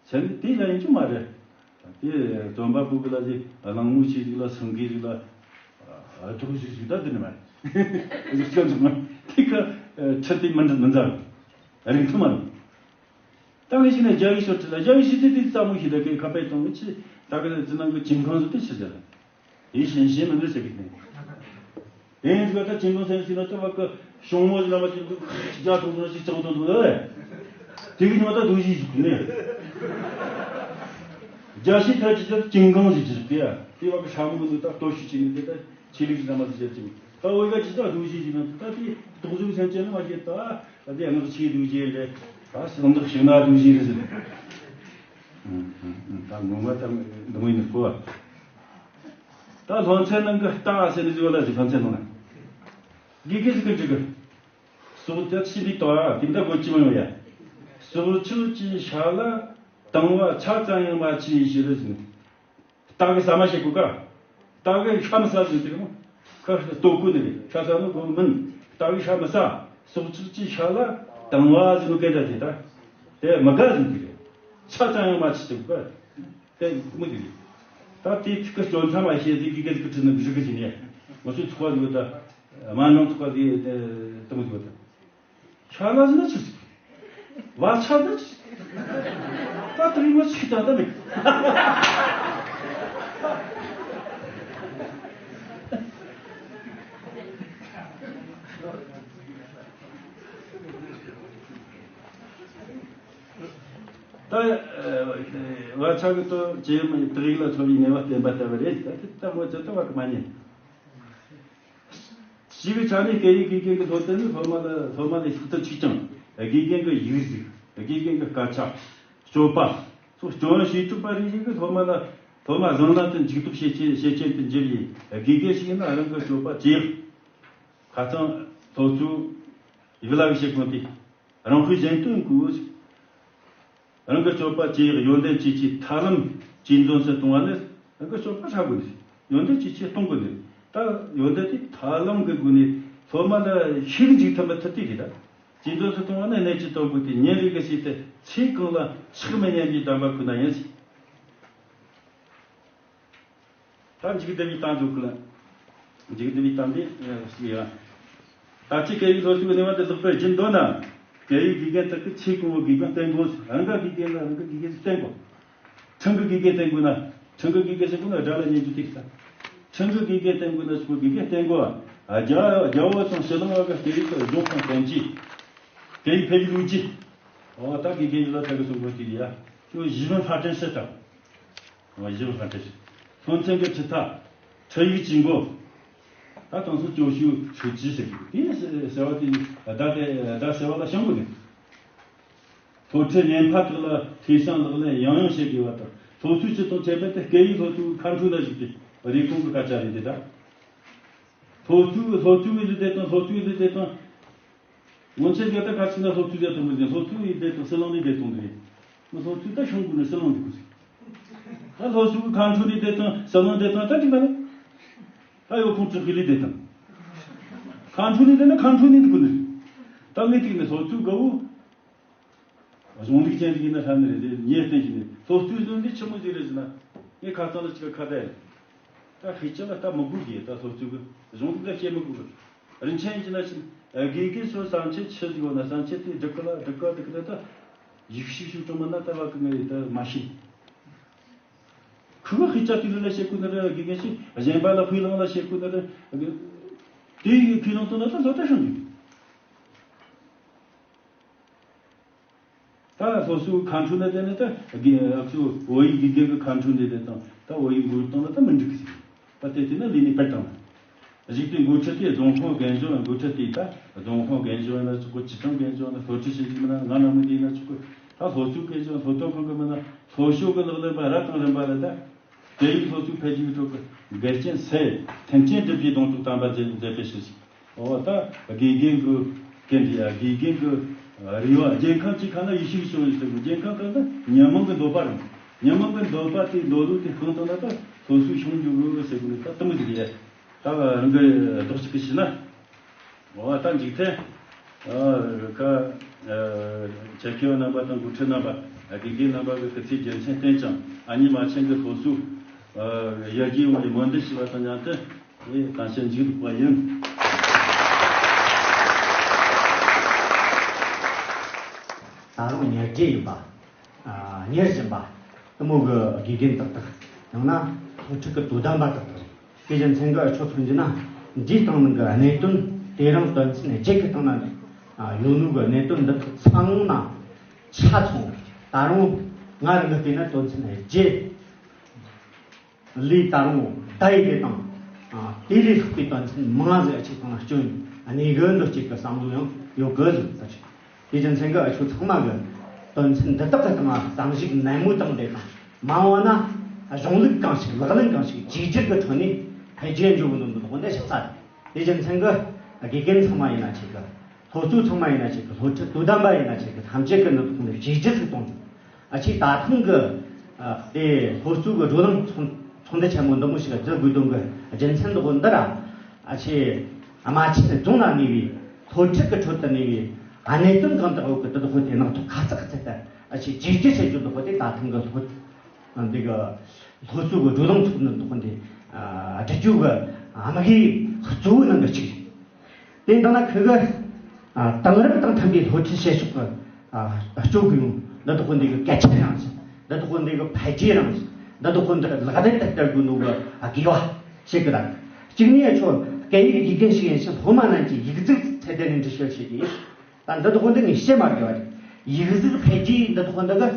ཚན་དེ་ལ་ཡིན་གྱི་མ་རེད། དེ་རྩོམ་པ་པོ་གི་ལ་ཟིག་གླང་མོ་ཆེ་ཟིག་ལ་སེང་གེ་ཟིག་ལ་སྒྲོག་ཞིག་ཞིག་ད་དེ་ནི་མ་རེད། ཟིག་ཅང་ཟིག་མ་དེ་ག་ཁྲི་དེ་མི་འདྲ་མི་འཛའ་རིང་ཐུང་མ་རེད། ད་ངས་ཞིག་ནས་རྒྱ་ཡིག་ཤོད་ཁྲི་ལ་རྒྱ་ཡིག་ཤེས་ཚད་དེ་ཙམ་མོ་ཞིག་ད་གི་ཁ་པའི་དང་ཆི་ད་གི་ཙི་ནང་གི་ཅིན་ཀང་ཟིག་དེ་ཆི་ཟེར། དེ་ཞན་ཞན་མི་འདུག་ཟེར་གི་ནས། དེ་ཡིན་ཙང་ད་ཅིན་ཀང་ཟེར་ཟེར་ན་ད་བ་གི་ཞུང་མོ་ཟེར་ལ་མ་ཅིག་འདུག་རྒྱ་ཐོང་ཐོང་ཞིག་ཅང་ཐོང་ཐོང་ལ་རེད། དེ་གི་ཉོ་ད་རྡོ་རྗེ་ཞིག་ནས། རྒྱ་ཤེས་ཐ་ཅི་ད་ཅིན་ཀང་ཟེར་གྱི་ཟེར་གི་ཡ། དེ་བ་གི་ཧྲ་མོ་གི་འདུག་ད་ལྟོ་ཤི་ཅིག་ནས་དེ་ད་ཆི་ལིག་ཟེར་ལ་མ་ཟེར་ཅིག་ད་འོ་ཡ་ཅི་ད་རྡོ་རྗེ་ཞིག་ན་ད་དེ་རྡོག་རྫོགས་སེམས་ཅན་ནི་མ་ཤེས་ད། ད་དེ་སྔགས་ཆོས་རྡོ་རྗེ་རེད། ད་སེང་བདག་ཕྱག་ན་རྡོ་རྗེ་རེད་ཟེར། ད་ངོ་མ་ད་འདི་མོ་ཡིན་ནི་གོ་བ། ད་སློབ་ཚན་ནང་གི་རྟ་ཟེར་ནི་ཟིག་ཡོད་ལ་ཟིག་སློབ་ཚན་ནང་ན། དགེ་རྒན་ཟིག་གི་འགྲིག་གི། སྲོག་ཆགས་ཤི་བའི་དོ་ར་དེ་འདྲ་གོ་ཅི་མ་ཡོང་ཡ། སྲོག་ཆགས་ཀྱི་ཤ་ལ་དང་བ་ཆ་ཙམ་ཡང་མ་མཆིས་ཞེས་རེད་ཟིན། རྟ་གི་ཟ་མ་བྱེད་དགོས་ཀ། རྟ་གི་ཤ་མི་ཟ་ཟིན་ཟིག་མོ། ཁ་ལྟོ་གོས་ནི་རེད། ཤ་ཟ་ནི་གོ་མིན། རྟ་གི་ཤ་མི་ཟ། སྲོག་ཆགས་ཀྱི་ཤ་ལ་དང་བ་ཟིན་ནོ་སྐད་ཆ་དེ་ད། དེ་མི་དགའ་ཟིན་གི་རེད། ཆ་ཙམ་ཡང་མ་མཆིས་ཟིན་གོ། དེ་མི་དགའ་རེད། ད་དེ་ཚིག་གི་སྐྱོན་ཚང་མ་བཤད་དེ་དགེ་རྒན་གི་ཁྲིད་ནི་རིག་གི་ཟིན་ནས། ང་ཚོའི་ཚོགས་པ་ཟིག་ད། དམའ་འབྲིང་ཚོགས་པ་ཟིག་དེ་མོ་ཟིག་ད། ཤ་ལ་ཟིན་ན་ཆི་ཟིག་བ་ཆ་ན་ཆི་ཟིག་ད་དེ་རིང་ང་ཆི་ད་ད་མེད། ད་བ་ཆ་གི་དོ་ཇེ་མ་དག་ཡིག་ལ་འཚོ་བའི་ངལ་བ་བསྟེན་པ་ལྟ་བུ་རེད། ད་དེ་ལྟ་བུ་ཇི་ལྟ་བ་གི་མ་ཉན། སྤྱི་གི་ཆ་ནས་སྐད་ཡིག་དགེ་རྒན་གྱི་སློབ་སྟོན་ནི་སློབ་མ་ལ་སློབ་མ་ལ་ཤུགས་ཚད་ཆིག་ཀྱང་དགེ་རྒན་གྱི་ཡིག་གཟུགས། དགེ་རྒན་གྱི་སྐད་ཆ། སྤྱོད་པ། སོགས་སྐྱོན་བྱེད་ཐུབ་པ་རེ་རེ་གིས་སློབ་མ་ལ་སློབ་མ་བཟང་ལམ་དུ་འཇུག་ཐབས་བྱེད་ཆེད་བྱེད་ཆེད་དུ་འགྱུར་ཡི། དགེ་རྒན་ཞིག་ཡིན་ན་རང་གི་སྤྱོད་པ་ཇེ་ཡག་ཁ་ཚང་སློབ་གཙོ་ཡིག་ལ་གི་བྱེད་ཁོང་དེ། རང་དཔེ་གཞན་སྟོན་དགོས། རང་གི་སྤྱོད་པ་ཇེ་ཡག་ཡོན་ཏན་ཇེ་ཆེ་ཐབས་ལམ་ཇེ་འཛོམས་སུ་གཏོང་བ་ནི་རང་གི་སྤྱོད་པ་ཧྲ་དགོས་ནི། ཡོན་ཏན་ཇེ་ཆེ་གཏོང་དགོས་ནི། ད་ཡོན་ཏན་དེ་ཐབས་ལམ་གི་སྒོ་ནས་སློབ་མ་ལ་ཤེས་རིག་འཇུག་ཐུབ་མི་ཐུབ་དེ་རེད་ད། ཇེ་འཛོམས་སུ་གཏོང་བ་ནི་གནད་ཀྱི་དོན་པོ་དེ་ཉིན་རེ་གི་ཞིག་ཏུ་ཚེ་གང་ལ་ཆག་མི་ཉན་པའི་གདམས་པ་ཁོ་ན་ཡིན་ཞིང་། ད་མཇུག་བསྡུ་བའི་གཏམ་བཟོ་ཁུལ། མཇུག་བསྡུ་བའི་གཏམ་དེ་ཞིག་ཡང་། ད་ཅི་སྐད་ཡིག་སློབ་ཞུགས་གནས་བབ་དེ་ལེགས་པར་སྦྱིན་འདོད་ན། སྐད་ཡིག་དགེ་རྒན་དག་གི་ཆེས་གོང་བུ་དགེ་རྒན་བསྟེན་དགོས། རང་ག་དགེ་རྒན་ལ་རང་ག་དགེ་རྒན་ཞིག་བསྟེན་དགོས། ཁྲིམས་ཀྱི་དགེ་རྒན་བསྟེན་དགོས་ན། ཁྲིམས་ཀྱི་དགེ་རྒན་ཞིག་དགོས་ན་དགྲ་ལ་ཉེས་འགྱུར་ཐེབས་ས། ཁྲིམས་ཀྱི་དགེ་རྒན་བསྟེན་དགོས་ན་ཆོས་དགེ་རྒན་བསྟེན་དགོས། རྒྱ་རྒྱ་བོད་དང་ཕྱི་གླིང་བ་གི་སྐད་ཡིག་གི་སྦྱོང་སྟངས་དང་གཅིག་སྐད་ཡིག་འཕེལ་རྒྱས་ལོ་རྒྱུས། འོ་ད་དགེ་རྒན་ཡིན་ལ་ད་གི་སོང་དགོས་ཀྱི་ཡ། ཁྱོད་གཞི་མ་ཧྥ་ཏན་ཧྲི་དང་། གཞི་མ་ཧྥ་ཏན་ཧྲི། སློབ་ཚན་གྱི་ཁྲིད་ཐག་ཁྲིད་ཡིག་ཇུས་འགོད། ད་དང་སོ་སྐྱོ་ཤུགས་ཆོས་ཅི་ཟེར་གི་དེ་ཟེར་བ་དེ་ད་དེ་ད་ཟེར་བ་ལ་བྱང་གི་རེད། སློབ་ཁྲིད་ཉན་པ་དག་ལ་ཐོས་བསམ་ལག་ལེན་ཡང་ཡང་བྱེད་དགོས་པ་དང་སློབ་གསོའི་སྤྱི་དང་ཁྱད་པར་དུ་སྐད་ཡིག་སློབ་གསོའི་ཁ་འཕྲོ་ལ་གཞིགས་ཏེ་རེ་སྐོང་གི་སྐད་ཆ་རེད་དེ་ད། སློབ་གསོའི་སློབ་གསོའི་ལུགས་དེ་དང་སློབ་གསོའི་ལུགས་དེ་དང་། སྔོན་ཆད་རྒྱལ་དར་ཁ་ཆེ་ན་སློབ་གསོའི་རྒྱལ་དར་མི་ཟིན་སློབ་གསོའི་ལུགས་དེ་དང་སྲིད་བློན་ལུགས་དེ་དང་དེ་རེད། མི་སློབ་ཚོས་ད་ཤོང་དགོས་ནི་སྲིད་བློན་འདུག་ཟེར། ད་སློབ་ཟུར་གི་ཁ་འཕྲོ་ནས་བསྡད་དང་སྲིད་བློན་བསྡད་དང་ད་འགྲིག་མ་རེད། ད་ཡོ་ཁོང་ཚོ་ཧི་ལི་བསྡད་དང་། ཁ་འཕྲོ་ནས་བསྡད་ན་ཁ་འཕྲོ་ནས་འདུག་དགོས་ནི་རེད། ད་ངས་ཐུག་ནས་སློབ་ཚོའི་དགའ་བོ། གཞུང་ལུགས་ཅན་ཞིག་ཡིན་ན་ཧྲ་ནི་རེད་དེ་ངས་བསྟན་ཞིག་ནས་སློབ་གཙོའི་བཟོ་འདི་ཆི་མོ་ཟིག་རེད་ཟེར་ན། ངས་ཁ་སང་ལ་ཅིག་ཁ་བརྡ་ཡིན། ད་ཧྲི་ཅི་ལ་ལྟ་མི་དགོས་གི་ད་སློབ་གཙོ་གི་གཞུང་ལུགས་ལ་བཤད་མི་དགོས་གི་རིན་ཆེན་ཡིན་ན་ཞིག་དགེ་རྒན་ཚོ་བསམ་འཆར་ཆི་ཟིག་ཡོད་ན་བསམ་འཆར་དེ་སྒྲིག་གི་ལ་སྒྲིག་གི་སྒྲིག་གི་ད་ད་ཡིག་ཤིག་ཤིག་བྲོ་མ་ན་ད་བ་གི་ངས་ད་མ་ཤེས། ཁུ་བ་ཧྲི་ཅི་དེ་ལ་བཤད་དགོས་ནི་རེད། དགེ་རྒན་ཞིག་གཞན་པ་ལ་ཕུལ་ལང་ལ་བཤད་དགོས་ནི་རེད། དེ་ཡི་ཁུལ་ནང་དུ་ན་ད་བཟོ་ལྟ་ཤོང་གི་ད་སློབ་གསོའི་ཁ་འཕྲོ་ནས་བལྟས་ན་ད་དགེ་ཨ་ཁུ་བོད་ཡིག་དགེ་རྒན་གྱི་ཁ་འཕྲོ་ནས་བལྟས་དང་ད་བོད་ཡིག་འགོ་བཏང་ན་ད་མི་འགྲིག་གི་ཟེར། ད་དེ་དེ་ན་ལས་ནས་སྤེལ་བཏང་ན། གཞུག་དེ་འགོ་ཁྲིད་དེ་རྫོང་ཁོངས་རྒན་གཞོན་འགོ་ཁྲིད་དེ་ད་རྫོང་ཁོངས་རྒན་གཞོན་ཡིན་ན་ཆོག་གི་སྤྱི་ཁྱབ་རྒན་གཞོན་ཡིན་ན་སློབ་ཁྲིད་བྱེད་ཀྱི་མིན་ན་ང་ན་མི་དེ་ཡིན་ན་ཆོག་གི་ད་སློབ་གསོའི་སྐད་ཆ་སློབ་སྟོན་ཁང་གི་མིན་ན་སློབ་གསོ་གི་ལག་ལེན་པ་རབ་དང་རིམ་པ་ལ་ད། དེ་ཡིས་སློབ་གསོའི་འཕེལ་རྒྱས་ཁྲོད་ཀྱི་འགལ་རྐྱེན་སེལ། མཐུན་རྐྱེན་སྒྲུབ་རྒྱུའི་གདེང་ཐོབ་དམ་པ་མཛད་མཛད་པའི་ཕྱིར། འོ་ད་དགེ་རྒན་གྱི་གན་འདི་ཡ་དགེ་རྒན་གྱི་རེ་བ་རྒྱལ་ཁམས་ཀྱི་ཁ་ན་ཡེ་ཤུ་གི་བྱུང་ཡོད་ཟེར་གི་རྒྱལ་ཁམས་ཁ་ན་ཉོན་མོངས་ཀྱི་འདོད་པ་རེད། ཉོན་མོངས་ཀྱི་འདོད་པ་དེ་འདོད་བློ་དེ་གང་དང་ན་ད་སློབ་གསོའི་ཤོང་རྒྱུ་གི་ཟེར་གི་ད་དུ་མི་ཟིག་ཡ། ད་རང་གི་རྡོག་གཅིག་གི་ཤི་ན། འོ་ད་འཇིག་རྟེན། ཨ་ཁ། ཨ་ཆེ་ཁྱེའུ་རྣམ་པ་དང་འགོ་ཁྲིད་རྣམ་པ་དགེ་རྒན་རྣམ་པ་གི་སྐུ་ཚེ་རྒྱལ་མཚན་བརྟན་ཅིང་ཨ་ནེ་མ་ཆེན་གྱི་སློབ་གསོ། ཨ་ཡར་རྒྱས་ཡོང་བའི་སྨོན་འདུན་ཞུ་བ་དང་མཉམ་དུ་ངས་གཏམ་བཤད་མཇུག་བསྡུ་བ་ཡིན། ད་རུང་ཉེར་བརྒྱད་ཡིན་པ། ཉེར་བཞིན་པ། དེ་མོ་གི་དགེ་རྒན་ཏག་ཏག་ཡང་ན་སློབ་ཁྲིད་ཀྱི་དོ་དམ་པ་ཏག་ཏག་རེད། དེ་བཞིན་མཚན་གྱི་ཨ་ཆོ་མཚོན་གྱི་ན་འདིའི་སྟེང་ནང་གི་གནད་དོན་དེ་རིང་དོན་ཚན་བརྒྱད་ཀྱི་སྟེང་ན་ཡོད་ནོ་གི་གནད་དོན་འདི་དག་ཚང་མ་ཆ་ཚང་ད་རུང་ང་རང་གི་བལྟས་ན་དོན་ཚན་བརྒྱད། ལས་ད་རུང་ད་ཡི་གེ་དང་། དེ་ལས་ལྷག་པའི་དོན་ཚན་མང་ཟིག་ཅིག་དང་སྐྱོན་གནས་གི་འདུ་བྱེད་ཀྱི་བསམ་བློ་ཡང་ཡོད་གི་ཟིག་ད་ཆ། དེ་ཅན་ཚན་གི་ཨ་ཆོ་ཚང་མ་གི་དོན་ཚན་འདི་དག་གི་སྟེང་ལ་བསམ་གཞིག་ནན་མོ་བཏང་སྟེ་དང་མ་འོངས་ན་གཞུང་ལུགས་གང་ཞིག་ལག་ལེན་གང་ཞིག་བསྒྱུར་བཅོས་ཀྱི་ཁྲོད་ནས་འཕེལ་རྒྱས་འགྲོ་གི་འདུག་འདུག་འདི་ཆགས་ཚར། དེ་ཅན་ཚན་གི་དགེ་རྒན་ཚང་མ་ཡིན་ན་ཆེ་གི་སློབ་གཙོ་ཚང་མ་ཡིན་ན་ཆེ་གི་སློབ་ཁྲིད་དོ་དམ་པ་ཡིན་ན་ཆེ་གི་ཐམས་ཅད་ཀྱི་འདུག་འདུག་བསྒྱུར་བཅོས་ཟིག་གཏོང་རྒྱུ། ཨ་ཆེ་ད་ཐེངས་ཀྱི་ཨ་དེ་སློབ་གཙོ་གི་བགྲོ་གླེང་ཚོགས་ཚོགས་འདུ་ཆེན་མོ་འདི་མོ་ཞིག་བསྡུ་དགོས་དོན་གྱི་རྒྱུ་མཚན་འདི་འདི་ར། ཨ་ཆེ་རྨ་ཆེན་རྫོང་ན་གནས་པའི་སློབ་ཁྲིད་ཀྱི་ཁྲོད་དུ་གནས་པའི་གནད་དོན་གང་དག་ཡོད་ཀྱི་དེ་དག་དེ་ནང་དུ་ཁ་ཚག་ཚད་དུ་ཨ་ཆེ་བསྒྱུར་བཅོས་བྱེད་རྒྱུ་འདི་དེ་ད་ཐེངས་ཀྱི་སློབ་འདི་གི་སློབ་གཙོ་གི་བགྲོ་གླེང་ཚོགས་འདུ་འདི་དེ་ཨ་བསྒྲུབ་རྒྱུ་གི་དམིགས་ཡུལ་གཙོ་བོའི་ནང་གི་གཅིག་རེད། དེ་ལྟ་ན་ཁོས་གི་ཨ་དེང་རབས་དང་མཐུན་པའི་སློབ་ཁྲིད་བྱེད་ཕྱོགས་ཀྱི་ཨ་སྤྱོད་དགོས་ཡོང་འདི་དག་འདི་གི་གལ་ཆེན་རང་ཞིང་འདི་དག་འདི་གི་འཕེལ་རྒྱས་རང་ཞིང་འདི་དག་འདི་ལག་ལེན་དུ་བསྟར་དགོས་ནོ་གི་ཨ་དགོས་པ་བཤད་གི་ད། གཅིག་ནས་ཁྱོད་སྐད་ཡིག་དགེ་རྒན་ཞིག་ཡིན་ཕྱིན་སློབ་མ་རྣམས་ཀྱི་ཡིག་གཟུགས་ཚད་ལྡན་ནས་འབྲི་ཤེས་བྱེད་དགོས། ད་འདི་དག་འདི་ངས་བཤད་མ་དགོས་པ་རེད། ཡིག་གཟུགས་འཕེལ་རྒྱས་འདི་དག་འདི་གི་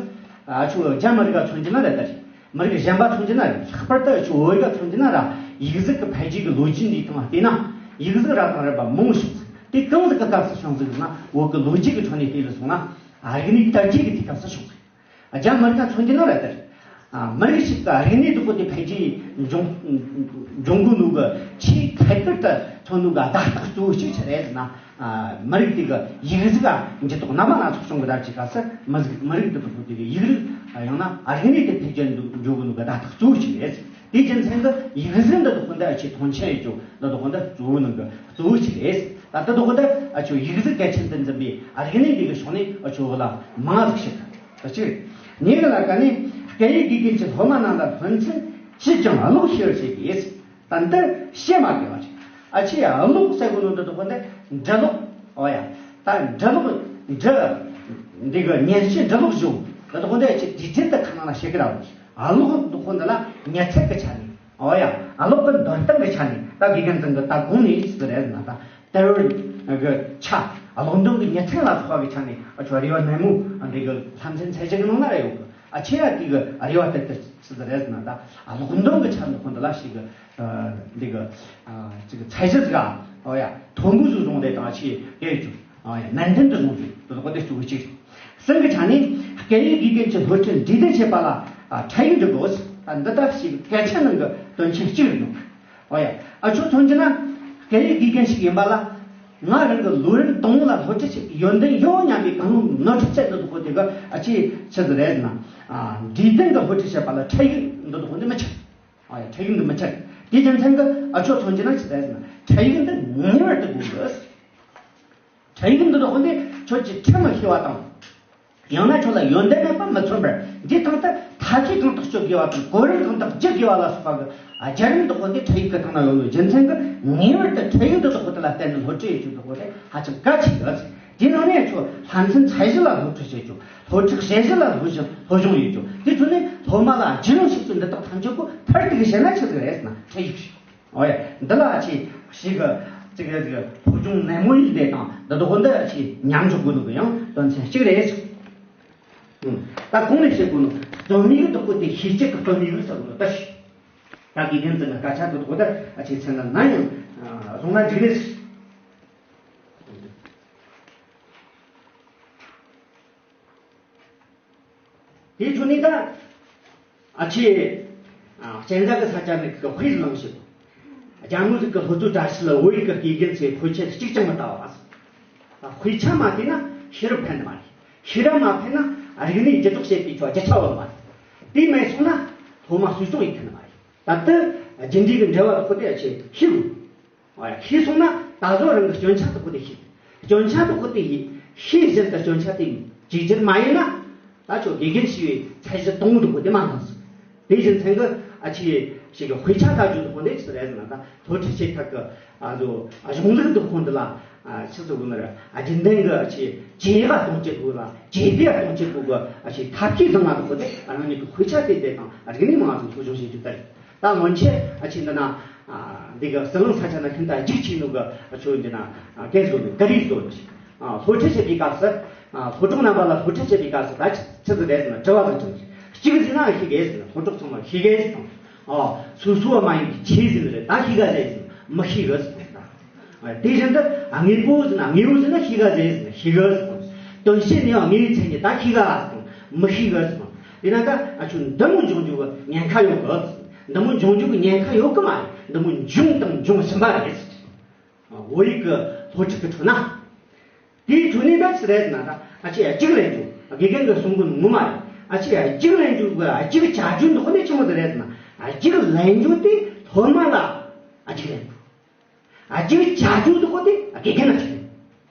ཨ་ཆོ་རྒྱ་མི་རིགས་མཚོན་གྱི་ན་རེད་ད་རེད། མི་རིགས་གཞན་པ་མཚོན་གྱི་ན་རེད། ལྷག་པར་དུ་ཆོ་བོད་རིགས་མཚོན་གྱི་ན་ར་ཡིག་གཟུགས་ཀྱི་འཕེལ་རྒྱས་ཀྱི་ལོ་རྒྱུས་འདིའི་སྟེང་ལ་བལྟས་ན་ཡིག་གཟུགས་རབ་དང་རིམ་པ་མང་བོ་བྱུང་ཟིག་དེ་གང་ཟིག་གི་སྐབས་སུ་བྱུང་ཟིག་ཟེར་ན་བོད་ཀྱི་ལོ་རྒྱུས་ཀྱི་ཁྲོད་ནས་བལྟས་ལ་སོང་ན་རིག་གནས་དར་རྒྱས་ཀྱི་དུས་སྐབས་སུ་བྱུང་ཟིག་རྒྱ་མི་རིགས་མཚོན་གྱི་ན་ར་དེར། ཨ་མི་རིགས་ཤིག་གི་རིག་གནས་འདུ་ཁོ་དེ་འཕེལ་རྒྱས་འབྱུང་འབྱུང་དགོས་ནོ་གི་ཆེས་ཐད་ཀར་དུ་མཚོན་ནོ་གི་བརྡ་རྟགས་གཙོ་བོ་གཅིག་ཆི་རེད་ཟེར་ན། ཨ་མི་རིགས་དེ་གི་ཡིག་གཟུགས་ཨ་འགྱུར་ལྡོག་སྣ་མང་སྣ་ཚོགས་བྱུང་གི་བསྡད་ཀྱི་སྐབས་སུ་མི་ཟིག་མི་རིགས་འདི་དག་དེ་གི་ཡིག་རིགས་ཡང་ན་རིག་གནས་དེ་འཕེལ་རྒྱས་འགྲོ་གི་ནོ་གི་བརྡ་རྟགས་གཙོ་བོ་གཅིག་རེད། དེ་རྒྱུ་མཚན་གི་ཡིག་གཟུགས་འདི་དག་འདི་ཨ་ཆེ་མཐོང་ཆེན་ཡོད་རྒྱུ་འདི་དག་འདི་གཙོ་བོ་ནང་གི་གཙོ་བོ་གཅིག་རེད། ད་འདི་དག་འདི་ཨ་ཆོ་ཡིག་གཟུགས་གལ་ཆེན་དུ་འཛིན་པའི་རིག་གནས་འདི་གི་ཕྱོགས་ནས་ཨ་ཆོ་བོད་ལ་མང་ཟིག་ཞིག་ད་གཅིག་རེད། ཉེ་གི་ལ་ཀ་ནས་སྐད་ཡིག་དགེ་རྒན་གྱི་སློབ་མ་རྣམས་ལ་སློབ་ཚན་ཅིས་ཀྱང་ཀློག་ཤེས་པར་བྱེད་དགོས། ད་འདི་བཤད་མ་དགོས་པ་རེད། ཨ་ཆེ་ཀློག་ཟེར་གོ་ནོ་འདི་དག་འདི་འབྲི་ཀློག་འོ་ཡ། ད་འབྲི་ཀློག་འབྲི། འདི་གི་མཉེན་ཆས་འབྲི་ཀློག་སྦྱོང་འདི་དག་འདི་ཨ་ཆེ་དུས་ཆེན་དུ་ཁ་ནང་ལ་བཤད་གི་ར་བ། ཀློག་འདི་དག་འདི་ལ་མྱི་ཚད་གི་ཆ་ནས་འོ་ཡ། ཀློག་གི་འདོན་སྟངས་གི་ཆ་ནས་ད་དགེ་རྒན་ཚང་གི་ད་གོང་ནས་ཟེར་རེད་ན་ད། དེ་བར་གི་ཆ་ཀློག་འདོན་གྱི་མྱི་ཚན་ལ་སོགས་པ་གི་ཆ་ནས་ཨ་ཆོ་རེ་བ་ནན་མོ་འདི་གི་ལྷ་མཚན་ཚད་གཞི་གི་ནང་ན་རེ་ཡོད་གི། ཨ་ཆེ་ཡ་དེ་གི་རེ་བ་དེ་ལྟར་ཟེར་རེད་ན་ད་ཀློག་འདོན་གི་ཆ་ནས་ཁོ་འདི་ལ་ཞིག་གི་འདི་གི་ཅིག་ཚད་གཞི་ཟིག་ཨ་འོ་ཡ་མཐོན་པོ་ཟིག་བཟུང་སྟེ་དང་ཆེ་ཡོད་ཅུ་ཨ་ཡ་ནན་ཏན་དུ་བཟུང་ཞིག་དེ་ལ་གོ་བདེ་སྤྲོ་གི་ཅིག་གསུམ་གི་ཆ་ནས་སྐད་ཡིག་དགེ་རྒན་གྱི་སློབ་ཁྲིད་འབྲེལ་གཏུག་བྱེད་པ་ལ་ཨ་འཕྲལ་ཡུན་འགྲུབ་དགོས། ཨ་འདི་ལྟར་ཞིག་གལ་ཆེན་ནང་གི་དོན་ཆེན་གཅིག་རེད་འདུག་འོ་ཡ། ཨ་ཆོ་མཚོན་གྱི་ན་སྐད་ཡིག་དགེ་རྒན་ཞིག་ཡིན་པ་ལ། ང་རང་གི་ལོ་རིམ་དང་པོ་ལ་སློབ་ཁྲིད་བྱེད་ཀྱི་ཡོན་ཏན་ཡོད་སྙམ་པའི་གང་ནོར་འཁྲུལ་ཆེ་འདི་དག་དེ་ག་ཨ་ཆེ་ཆེ་ཟིག་རེད་ན། ཨ་འབྲས་ལྡན་གྱི་སློབ་ཁྲིད་བྱེད་པ་ལ་འཕྲལ་ཡིག་འདི་དག་དེ་མི་ཆགས། ཨ་ཡ་འཕྲལ་ཡིག་འདི་མི་ཆགས། དེའི་རྒྱུ་མཚན་གྱི་ཨ་ཆོ་མཚོན་གྱི་ན་ཆི་རེད་ན། འཕྲལ་ཡིག་འདི་ངེས་པར་དུ་དགོས་གི། འཕྲལ་ཡིག་འདི་དག་དེ་ཁྱོད་ཀྱིས་ཁྲིད་མི་ཤེས་པ་དང་། ཡང་ན་ཁྱོད་ལ་ཡོན་ཏན་མེད་པ་མི་མཚོན་པར། འདིའི་སྟེང་དུ་ཐབས་ཤེས་གང་དག་སྤྱོད་དགོས་པ་དང་གོ་རིམ་གང་དག་བགྱི་དགོས་པ་ལ་སོགས་པ་གི་ཨ་བརྒྱུད་རིམ་དག་པོ་འདི་འཕྲལ་ཡིག་གི་སྟེང་ན་ཡོད་ལོ། རྒྱུ་མཚན་གྱི་ངེས་པར་དུ་འཕྲལ་ཡིག་འདི་དག་པོ་དེ་ལ་བརྟེན་ནས་སློབ་ཁྲིད་ཡོད་རྒྱུ་དག་པོ་དེ་ཧ་ཅང་གལ་ཆེ་གི། དེའི་ནང་ནས་ཁྱོད་ལྷ་མཚན་ཚད་གཞི་ལ་སློབ་ཁྲིད་བྱེད་རྒྱུ། སློབ་ཁྲིད་བྱེད་གཞི་ལ་སློབ་སྦྱོང་སློབ་སྦྱོང་ཡོད་རྒྱུ། དེ་ཚོ་ནི་སློབ་མ་ལ་རྒྱུས་ལོན་བྱེད་ཚུལ་འདི་དག་ཐམས་ཅད་པོ་མཐར་ཐུག་གི་བཤད་ན་ཆི་ཟིག་རེད་ཟེར་ན་འཕྲལ་ཡིག་རེད། ཨོ་ཡ། འདི་ལ་ཨ་ཆེ་ཞིག་གི་ཅིག་གི་ཅིག་སློབ་སྦྱོང་ནན་མོ་ཡིན་དེ་དང་འདི་དག་འདི་ཨ་ཆེ་མཉམ་འཇོག་དགོས་ནོ་གི་ཡང་དོན་ཚན་གཅིག་རེད། ཨུམ། ད་གོང་ནས་བཤད་དགོས་ནོ་རྩོམ་ཡིག་དག་པོ་དེ་ཤེས་བྱེད་ཀྱི་རྩོམ་ཡིག་ཟེར་དགོས་ནོ་ད་ཞིག་ད་དགེ་རྒན་ཚང་གི་སྐད་ཆ་དག་པོ་ད་ཨ་ཆེ་མཚན་ལ་ན་ཡང་བཟུང་ན་འགྲིག་རེད། དེའི་ཁྲོད་ནས་ད་ཨ་ཆེ་ཨ་གཅན་ཚ་གི་ས་ཆ་ནས་གི་དཔེ་བླངས་ཤིག་རྒྱ་མོ་ཟིག་གི་སློབ་གཙོ་བཀྲ་ཤིས་ལ་བོད་ཡིག་གི་དགེ་རྒན་ཚོས་དཔེ་ཆ་གཅིག་ཀྱང་མི་ལྟ་བ། དཔེ་ཆ་མ་བལྟས་ན་ཤེས་རབ་ཕན་ནི་མ་རེད། ཤེས་རབ་མ་ཕན་ན་རིག་གནས་ཀྱི་རྒྱུ་ཆ་བཤད་པའི་ཆོ་རྒྱུ་ཆ་བ་མ་རེད། དེ་མེད་སོང་ན་སློབ་མ་སུས་ཀྱང་ཡིད་ཕན་ནི་མ་རེད། ད་ལྟ་རྒྱུ་འབྲས་ཀྱི་འབྲེལ་བ་ཁོ་དེ་ཨ་ཆེ་ཤེས་དགོས། ཨ་ཡ། ཤེས་སོང་ན་ད་གཟོད་རང་གི་སྐྱོན་ཆ་དག་པོ་དེ་ཤེས། སྐྱོན་ཆ་དག་པོ་དེ་ཡིན་ཤེས་བཞིན་དུ་སྐྱོན་ཆ་དེ་ཡིན་གཅིག་གྱུར་མ་ཡིན་ན། ད་ཁྱོད་དགེ་རྒན་ཞེས་པའི་ཚད་གཞི་དང་པོ་དག་པོ་དེ་མ་འདང་ཟིག་དེ་བཞིན་མཚན་གྱི་ཨ་ཆེ་ཞིག་གི་དཔེ་ཆ་ལྟ་རྒྱུ་དག་པོ་འདི་ཆི་རེད་ཟེར་ན། ད་སློབ་ཁྲིད་བྱེད་ཐབས་ཀྱི་ཨ་ཟོ་གཞུང་ལུགས་དག་པོ་འདི་ལ་ཨ་ཆི་ཟེར་དགོས་ན་ར། ཨ་རྒྱུན་ལྡན་གྱི་ཨ་ཆེ་བྱེད་ཡག་གཏོང་བྱེད་དགོས་ལ་བྱེད་པ་གཏོང་བྱེད་དགོས་གི་ཨ་ཆེ་ཐབས་ཤེས་བཟང་ང་དག་པོ་དེ་རང་ཉིད་ཀྱི་དཔེ་ཆ་དེ་དེ་དང་རིག་གནས་མང་ང་ཚོ་སློབ་སྦྱོང་བྱེད་རྒྱུ་དེ་རེད། ད་སྔོན་ཆད་ཨ་ཆེ་འདི་ན་ཨ་འདི་གི་ཟི་ལིང་ས་ཆ་ན་ཤིན་ཏུ་རྒྱུགས་ཆེ་ནོ་གི་ཨ་ཆོ་འདི་ན་ཨ་སྐད་བཟོ་ནས་ཀ་རེ་བཟོ་ནས་ཨ་སློབ་ཁྲིད་བྱེད་པའི་སྐབས་སུ་ཨ་སློབ་གྲོགས་རྣམ་པ་ལ་སློབ་ཁྲིད་བྱེད་པའི་སྐབས་སུ་ད་ཆི་ཆི་ཟིག་རེད་ཟེར་ན་དྲི་བ་དང་དྲི་བ་གཅིག་ཟིན་ན་ཤེས་གས་ཟེར་ན་སློབ་གྲོགས་ཚང་མ་ཤེས་གས་ཟེར་དང་། ཨ་སོ་སོ་བ་མ་ཡིན་གྱི་ཆེ་ཟིན་རེད་ད་ཤེས་ག་ཟེར་ཟེར་ན་མི་ཤེས་གས་ཟེར་དང་། དེ་བཞིན་དུ་དངོས་པོ་ཟེར་ན་དངོས་པོ་ཟེར་ན་ཤེས་ག་ཟེར་ཟེར་ན་ཤེས་གས་ཟེར་དང་། དོན་བྱེད་ནས་དངོས་པོའི་མཚན་ཉིད་ད་ཤེས་ག་ཟེར་དང་མི་ཤེས་གས་ཟེར་དང་། དེས་ན་ད་ཨ་ཆོ་འདི་མོ་འབྱུང་རྒྱུ་གི་ཉེན་ཁ་ཡོད་གི། འདི་མོ་འབྱུང་རྒྱུ་གི་ཉེན་ཁ་ཡོད་གི་མ་རེད། འདི་མོ་འབྱུང་དང་འབྱུང་བཞིན་པ་རེད། བོད་ཡིག་གི་སློབ་ཁྲིད་ཀྱི་ཁྲོད་ན། དེའི་ཁྲོད་ནས་ད་ཆི་རེད་ཟེར་ན་ད་ཨ་ཆེ་རྒྱུགས་ལེན་རྒྱུ་དགེ་རྒན་གྱིས་གསུང་གི་ངོ་མ་རེད། ཨ་ཆེ་རྒྱུགས་ལེན་རྒྱུ་གི་རྒྱུགས་བྱ་རྒྱུ་འདི་ཁོ་ནས་ཆི་མོ་ཟིག་རེད་ཟེར་ན་རྒྱུགས་ལེན་རྒྱུ་དེ་སློབ་མ་ལ་རྒྱུགས་ལེན་རྒྱུ། རྒྱུགས་བྱ་རྒྱུ་འདི་ཁོ་དེ་དགེ་རྒན་ལ་རྒྱུགས་ལེན།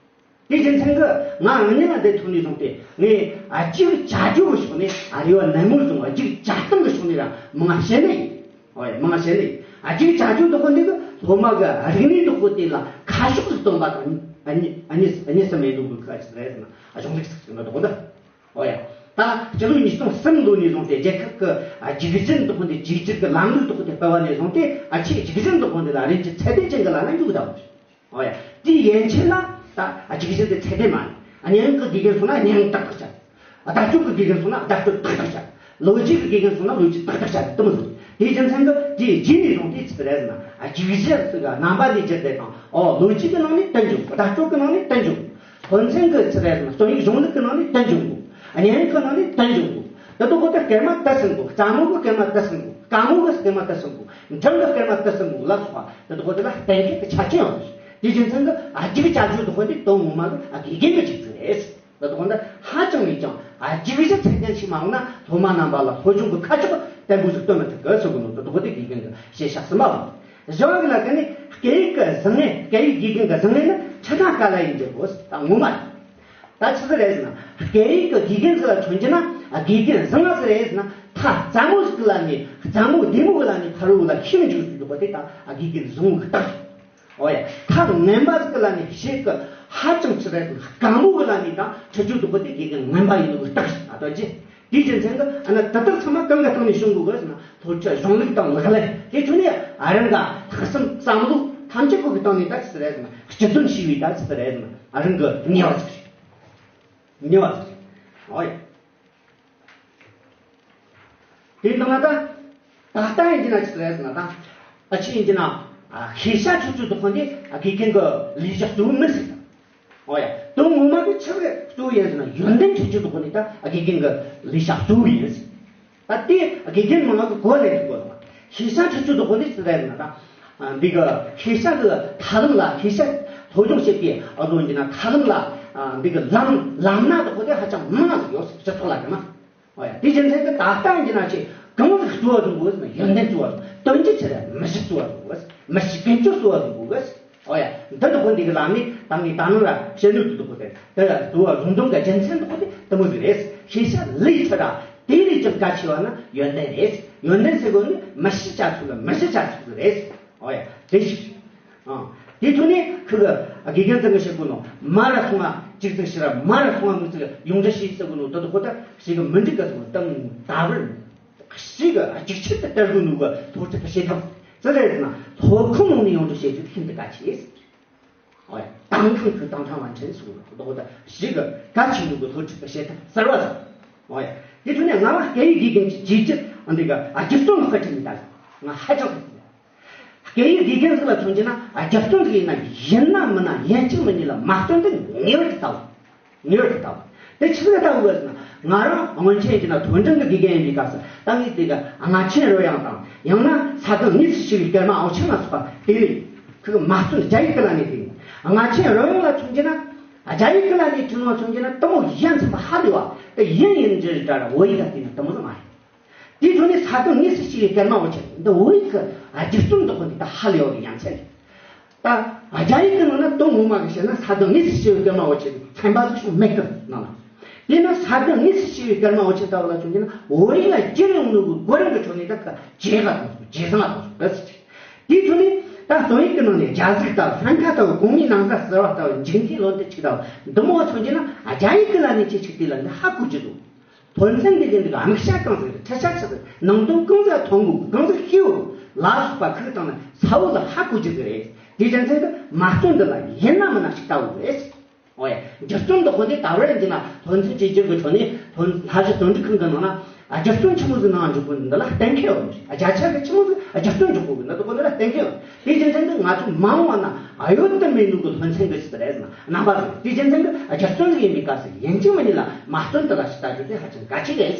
དེ་རྒྱུ་མཚན་གྱིས་ང་རང་ཉིད་ལ་འདི་ཐུག་ནས་བཟུང་སྟེ་ངས་རྒྱུགས་བྱ་རྒྱུ་གི་ཕྱོགས་ནས་རེ་བ་ནན་མོ་བཟུང་། རྒྱུགས་བྱ་སྟངས་ཀྱི་ཕྱོགས་ནས་ར་མང་ང་བཤད་ནི་ཡིན། ཨོ་ཡ། མང་ང་བཤད་ནི་ཡིན། རྒྱུགས་བྱ་རྒྱུ་འདི་ཁོ་འདི་གི་སློབ་མ་གི་རིག་གནས་འདི་ཁོ་དེ་ལ་ཁ་ཕྱོགས་སུ་སྟོན་པ་དང་གཉིས་གཉིས་གཉིས་སུ་མེད་འདུག་གི་ཁ་ཅིག་རེད་ཟེར་ན་གཞུང་ལུགས་ཟེར་གྱི་འདུག་འདི་ཁོ་འདི། ཨོ་ཡ། ད་སྤྱི་ལོ་ཉིས་སྟོང་གསུམ་ལོ་ནས་བཟུང་སྟེ་རྒྱལ་ཁབ་ཀྱི་རྒྱུགས་གཞི་འདི་ཁོ་འདི་གཅིག་གྱུར་གྱི་ལམ་ལུགས་འདི་ཁོ་འདི་སྤེལ་བ་ནས་བཟུང་སྟེ་ཨ་ཆེ་རྒྱུགས་གཞི་འདི་ཁོ་འདི་ལ་རིམ་གྱིས་ཚད་ལྡན་ཅན་གྱི་ལམ་ནས་འཇུག་བསྡད་པ་རེད། ཨོ་ཡ། དེའི་ཡན་ཆད་ལ་ད་རྒྱུགས་གཞི་འདི་ཚད་ལྡན་མ་རེད། སྙན་ངག་གི་དགེ་རྒན་སོང་ན་སྙན་ངག་ཏག་ཏག་བྱ། བརྡ་སྤྲོད་ཀྱི་དགེ་རྒན་སོང་ན་བརྡ་སྤྲོད་ཏག་ཏག་བྱ། ལོ་རྒྱུས་ཀྱི་དགེ་རྒན་སོང་ན་ལོ་རྒྱུས་ཏག་ཏག་བྱ་དེ་མོ་ཟིག་དེའི་རྒྱུ་མཚན་གྱིས་དེའི་རྗེས་ནས་བཟུང་སྟེ་ཅི་རེད་ཟེར་ན་རྒྱུགས་གཞི་ཟེར་གི་རྣམ་པ་འདི་བསྒྱུར་ཏེ་དང་། ཨོ་ལོ་རྒྱུས་ཀྱི་ནང་ནས་བསྟན་འཇུག་བརྡ་སྤྲོད་ཀྱི་ནང་ནས་བསྟན་འཇུག་དོན་ཚན་གྱི་ཅི་རེད་ཟེར་ན་རྩོམ་ཡིག་གཞུང་ལུགས་ཀྱི་ནང་ནས་བསྟན་འཇུག་སྙན་ངག་གི་ནང་ནས་བསྟན་འཇུག་དེ་དག་གོ་དེ་སྐར་མ་དེ་ཟིན་གོ། རྩ་མོ་གི་སྐར་མ་དེ་ཟིན་གོ། ཀ་མོ་གི་སྐར་མ་དེ་ཟིན་གོ། འབྲིང་གི་སྐར་མ་དེ་ཟིན་གོ་ལ་སོགས་པ་དེ་དག་གོ་དེ་ལ་གཏན་འཁེལ་གྱི་ཆ་རྐྱེན་ཡོད་རེད། དེའི་རྒྱུ་མཚན་གྱིས་རྒྱུགས་བྱ་རྒྱུ་དེ་དག་གོ་དེ་དོན་ངོ་མ་གི་དགེ་རྒན་གྱི་བྱེད་ཚུལ་རེད། དེ་དག་གོ་དེ་ཧ་ཅང་ནས་ཀྱང་རྒྱུགས་གཞི་ཚད་ལྡན་ཞིག་མ་འོངས་ན་སློབ་མ་རྣམ་པ་ལ་སློབ་སྦྱོང་གི་ཁ་ཕྱོགས་བརྟན་པོ་ཞིག་སྟོན་མི་ཐུབ་གི་ཟེར་གོ་ནོ་དེ་དག་གོ་དེ་དགེ་རྒན་གྱི་བཤད་བྱ་གསུམ་པ་རེད། བཞི་བ་གི་ལ་ཁ་ནས་སྐད་ཡིག་གི་བཟང་ངན། སྐད་ཡིག་དགེ་རྒན་གྱི་བཟང་ངན་ནི་ཆ་ཚང་ག་ལ་ཡིན་རྒྱུ་གོ་ད་ངོ་མ་རེད། ད་ཆི་ཟིག་རེད་ཟེར་ན། སྐད་ཡིག་གི་དགེ་རྒན་ཟིག་ལ་མཚོན་རྒྱུ་ན་དགེ་རྒན་བཟང་ང་ཟིག་རེད་ཟེར་ན། ཐ་རྩ་མོ་ཟིག་གི་ལ་ནི་རྩ་མོ་བདེ་མོ་གི་ལ་ནི་ཕ་རོལ་ལ་ཤིན་འཇུག་ཟིག་འདུག་པ་དེ་ད་དགེ་རྒན་བཟང་བོ་གི་རྟགས་རེད། ཨོ་ཡ། ཐ་ངན་པ་ཟིག་གི་ལ་ནི་ཞེ་གི་ཧ་ཅང་ཆི་རེད་ཟེར་ན་དཀའ་མོ་གི་ལ་ནི་ད་ཁྲིད་རྒྱུ་འདུག་པ་དེ་དགེ་རྒན་ངན་པ་ཡིན་ནོ་གི་རྟགས་རེད། ད་ལྟ་ཅི། དེའི་རྒྱུ་མཚན་གྱིས་ཨ་ན་དེ་དག་ཚང་མ་གང་གི་སྟེང་ནས་བྱུང་དགོས་གི་ཟེར་ན། སློབ་ཁྲིད་གཞུང་ལུགས་དང་ལག་ལེན་དེ་ཚོ་ནི་ཨ་རང་ག་ལྷག་བསམ་བསམ་བློ་ཐམས་ཅད་པོ་གི་སྟེང་ནས་ད་ཆི་ཟིག་རེད་ཟེར་ན་སྤྱི་དོན་ཤེས་པའི་ད་ཆི་ཟིག་རེད་ཟེར་ན་ཨ་རང་གི་ནུས་པ་ཟིག་རེད། ནུས་པ་ཟིག་རེད། ཨོ་ཡ། དེ་ལྟ་ན་ད་ད་ལྟ་ཡིན་གྱི་ན་ཆི་ཟིག་རེད་ཟེར་ན་ད་ཨ་ཆི་ཡིན་གྱི་ན་ཨ་ཤེས་བྱ་ཁྲིད་རྒྱུ་དེ་དག་གོ་དེ་དགེ་རྒན་གྱི་ལས་བྱ་གཙོ་བོ་མིན་ཟེར། ཨོ་ཡ། དོན་ངོ་མ་གི་ཆི་གི་གཙོ་བོ་ཡིན་ཟེར་ན་ཡོན་ཏན་ཁྲིད་རྒྱུ་དེ་དག་གོ་ནི་ད་དགེ་རྒན་གྱི་ལས་བྱ་གཙོ་བོ་ཡིན་ཟེར། ད་དེ་དགེ་རྒན་མང་ང་གི་གོ་ལེན་དགོས་ལ། ཤེས་བྱ་ཁྲིད་རྒྱུ་དེ་དག་གོ་ནི་ཆི་རེད་ཟེར་ན་ད། འདི་གི་ཤེས་བྱ་གི་ཐབས་ལམ་ལ་ཤེས་བྱ་ སློབ་སྦྱོང་བྱེད་པའི་ཨ་ཟོ་ཡིན་ན་ཐབས་ལམ་ལ་ཨ་འདི་གི་ལམ་ལམ་སྣ་དེ་ཁོ་དེ་ཧ་ཅང་མང་ཟིག་ཡོད་སྤྱི་ཚོགས་ལ་དེ་ན། ཨོ་ཡ། དེ་རྒྱུ་མཚན་གྱིས་ད་ལྟ་ཡིན་ན་ཆེ་གང་ཟིག་གཙོ་བོ་བཟུང་དགོས་ཟེར་ན་ཡོན་ཏན་གཙོ་བོ་བཟུང་། དོན་གྱི་ཆེད་ལ་མི་གཞི་གཙོ་བོ་བཟུང་དགོས། མི་གཞི་ཀུན་སྤྱོད་གཙོ་བོ་བཟུང་དགོས། ཨོ་ཡ། འདི་དག་གོ་འདི་གི་ལམ་ནས་ད་ངས་ད་ནང་ལ་བཤད་ནོ་དེ་དག་གོ་དེ་དེ་གཙོ་བོ་བཟུང་དོན་གྱི་རྒྱུ་མཚན་དག་གོ་དེ་དེ་མོ་ཟིག་རེད། ཤེས་བྱ་ལས་ཚོད་ར་དེ་ལས་ཀྱང་གལ་ཆེ་བ་ནི་ཡོན་ཏན་རེད། ཡོན་ཏན་ཟེར་གོ་ནི་མི་གཞི་བྱ་ཚུལ་ལ་མི་གཞི་བྱ་ཚུལ་རེད། ཨོ་ཡ། དེ་ཞིག་ཨང་། དེ་ཐོག་ནས་ཁུ་གི་དགེ་རྒན་ཚང་གི་བཤད་གོ་ནོ་མ་ར་སོང་ང་གཅིག་ཙིག་ཞིག་ར་མ་ར་སོང་ང་མི་ཙིག་ཡོངས་འདྲི་ཞིག་ཟེར་གོ་ནོ་དེ་དག་གོ་ད་ཞིག་གི་མི་འགྲིག་ག་སོང་དང་ད་བར། ཞིག་གཅིག་ཆར་དུ་སྟེར་དགོས་ནོ་གི་སློབ་ཁྲིད་པ་བྱེད་ཐབས་ཟེར་རེད་ཟེར་ན་སློབ་ཁང་ནང་ནས་ཡོངས་འདྲི་བྱེད་རྒྱུ་ཤིན་ཏུ་གལ་ཆེ། ཨོ་ཡ། དང་ཐང་ཁུ་དང་ཐང་བ་འཕྲིན་སོང་ལོ་ལྡོག་ད་ཞིག་གལ་ཆེ་ནོ་གི་སློབ་ཁྲིད་པ་བྱེད་ཐབས་གསར་བ་ཟེར། ཨོ་ཡ། དེ་དུས་ནས་ང་ལ་སྐད་ཡིག་དགེ་རྒན་གྱི་བྱས་རྗེས་འདི་ག་ཨ་རྒྱུ་སྟོན་གི་ཁ་ཁྲིད་མི་ལྟ་ང་ཧ་ཅང་ཟེར། སྐད་ཡིག་དགེ་རྒན་ཟིག་ལ་མཚོན་རྒྱུ་ན་རྒྱུ་སྟོན་ཟིག་ཡིན་ན་ཡིན་ན་མིན་ན་ཡིན་གཅིག་མིན་གཉིས་ལ་མ་སྟོན་དུས་ངེས་པར་དུ་ལྟ་བ། ངེས་པར་དུ་ལྟ་བ། དེ་ཆི་ཟིག་ལྟ་བུ་ཟེར་ན་ང་རང་སྔོན་ཆད་ཡིན་ན་མཐོ་འབྲིང་གི་དགེ་རྒན་ཡིན་པའི་སྐབས་སུ་ད་ངས་དེ་ག་རྔ་ཆེན་རོལ་དབྱངས་དང་ཡང་ན་ས་གང་ངེས་སུ་ཤེས་པའི་སྐར་མ་འོ་ཆེན་ལ་སོགས་པ་དེ་ལས་ཁོ་གི་མ་སྟོན་རྒྱ་ཡིག་གི་ལ་ནས་དེ་རྔ་ཆེན་རོལ་དབྱངས་ལ་མཚོན་རྒྱུ་ན་རྒྱ་ཡིག་གི་ལ་ནས་ཁྲིད་ནོ་མཚོན་རྒྱུ་ན་དེ་མོ་ཡ་མཚན་པ་ཧ་ལས་བ་དེ་ཡིན་ཡིན་རྒྱུ་རེད་ད་ར་བོད་ཡིག་ལ་བལྟས་ན་དེ་མོ་ཟིག་མ་རེད། དེའི་ཐོག་ནས་ས་གང་ངེས་སུ་ཤེས་པའི་སྐར་མ་འོ་ཆེན་འདི་བོད་ཡིག་གི་རྒྱུ་སྟོན་འདི་ཁོ་འདི་ད་ཧ་ལས་ཡོད་པའི་ཡ་མཚན་རེད། ད་རྒྱ་ཡིག་གི་ནང་ན་དོན་ངོ་མ་གི་བཤད་ན་ས་གང་ངེས་སུ་ཤེས་པའི་སྐར་མ་འོ་ཆེན་ཚན་པ་ཟིག་ཤོག་མེད་གི་ནང་ན། དེས་ན་ས་གང་ངེས་སུ་ཤེས་པའི་སྐར་མ་འོ་ཆེན་ལྟ་བུ་ལ་མཚོན་རྒྱུ་ན་བོད་ཡིག་ལ་བསྒྱུར་ཡོང་ནོ་གི་གོ་རིམ་གི་ཁྲོད་ནས་ད་ག་བརྗེ་ག་དང་བརྗེ་བཟང་ལ་དང་བོད་ཟིག་རེད། དེའི་ཐོག་ནས་ད་དོན་ཡིག་གི་ནང་ནས་རྒྱ་གཟུགས་ལྟ་བུ་ལྷན་ཁ་ལྟ་བུ་གོང་མའི་ནང་ཟླ་ཟེར་བ་ལྟ་བུ་འཇིག་རྟེན་ལོ་འདི་ཆིག་ལྟ་བུ་འདི་མོ་བ་མཚོན་རྒྱུ་ན་རྒྱ་ཡིག་གི་ལ་ནས་ཆེ་ཆིག་དེ་ལ་འདི་ཧ་གོ་རྒྱུ་འདུག་དོན་ཚན་འདི་གི་འདི་ག་དམིགས་བྱ་གང་ཟིག་རེད། འཁྲིད་བྱ་ཆི་ཟིག་ནང་དོན་གང་ཟིག་མཐོང་དགོས་གང་ཟིག་ཤེས་དགོས་ལ་སོགས་པ་ཁུག་དང་ནི་ས་བོ་ལ་ཧ་གོ་རྒྱུ་ཟིག་རེད། དེའི་རྒྱུ་མཚན་གྱིས་མ་སྟོན་འདི་ལ་ཡིན་ན་མིན་ན་ཞིག་ལྟ་དགོས་རེད། ཨོ་ཡ། རྒྱུ་སྟོན་འདི་ཁོ་འདི་ད་བར་ཡིན་གྱི་ན་དོན་ཚན་བཅོས་བསྒྱུར་གྱི་ཁྲོད་ནས་དོན་ལྷ་བཞི་དོན་འགྲུབ་ཁང་གི་ནང་ན་རྒྱུ་སྟོན་ཆི་མོ་ཟིག་ནང་འཇུག་དགོས་འདི་ལ་གཏན་འཁེལ་ཡོད་མ་རེད། བརྒྱ་ཆ་གི་ཆི་མོ་ཟིག་རྒྱུ་སྟོན་འཇུག་དགོས་འདི་ཁོ་འདི་ལ་གཏན་འཁེལ་ཡོད། དེའི་རྒྱུ་མཚན་གྱིས་ང་ཚོ་མ་འོངས་པ་ན་གཡོལ་དུ་མེད་ནོ་གི་དོན་ཚན་གྱི་ཆི་ཟིག་རེད་ཟེར་ན་རྣམ་པ་རེད། དེའི་རྒྱུ་མཚན་གྱིས་རྒྱུ་སྟོན་ཟིག་ཡིན་པའི་སྐབས་སུ་ཡིན་གཅིག་མིན་གཉིས་ལ་མ་སྟོན་དེ་ལ་ཞིབ་ལྟ་རྒྱུ་དེ་ཧ་ཅང་གལ་ཆེ་རེད།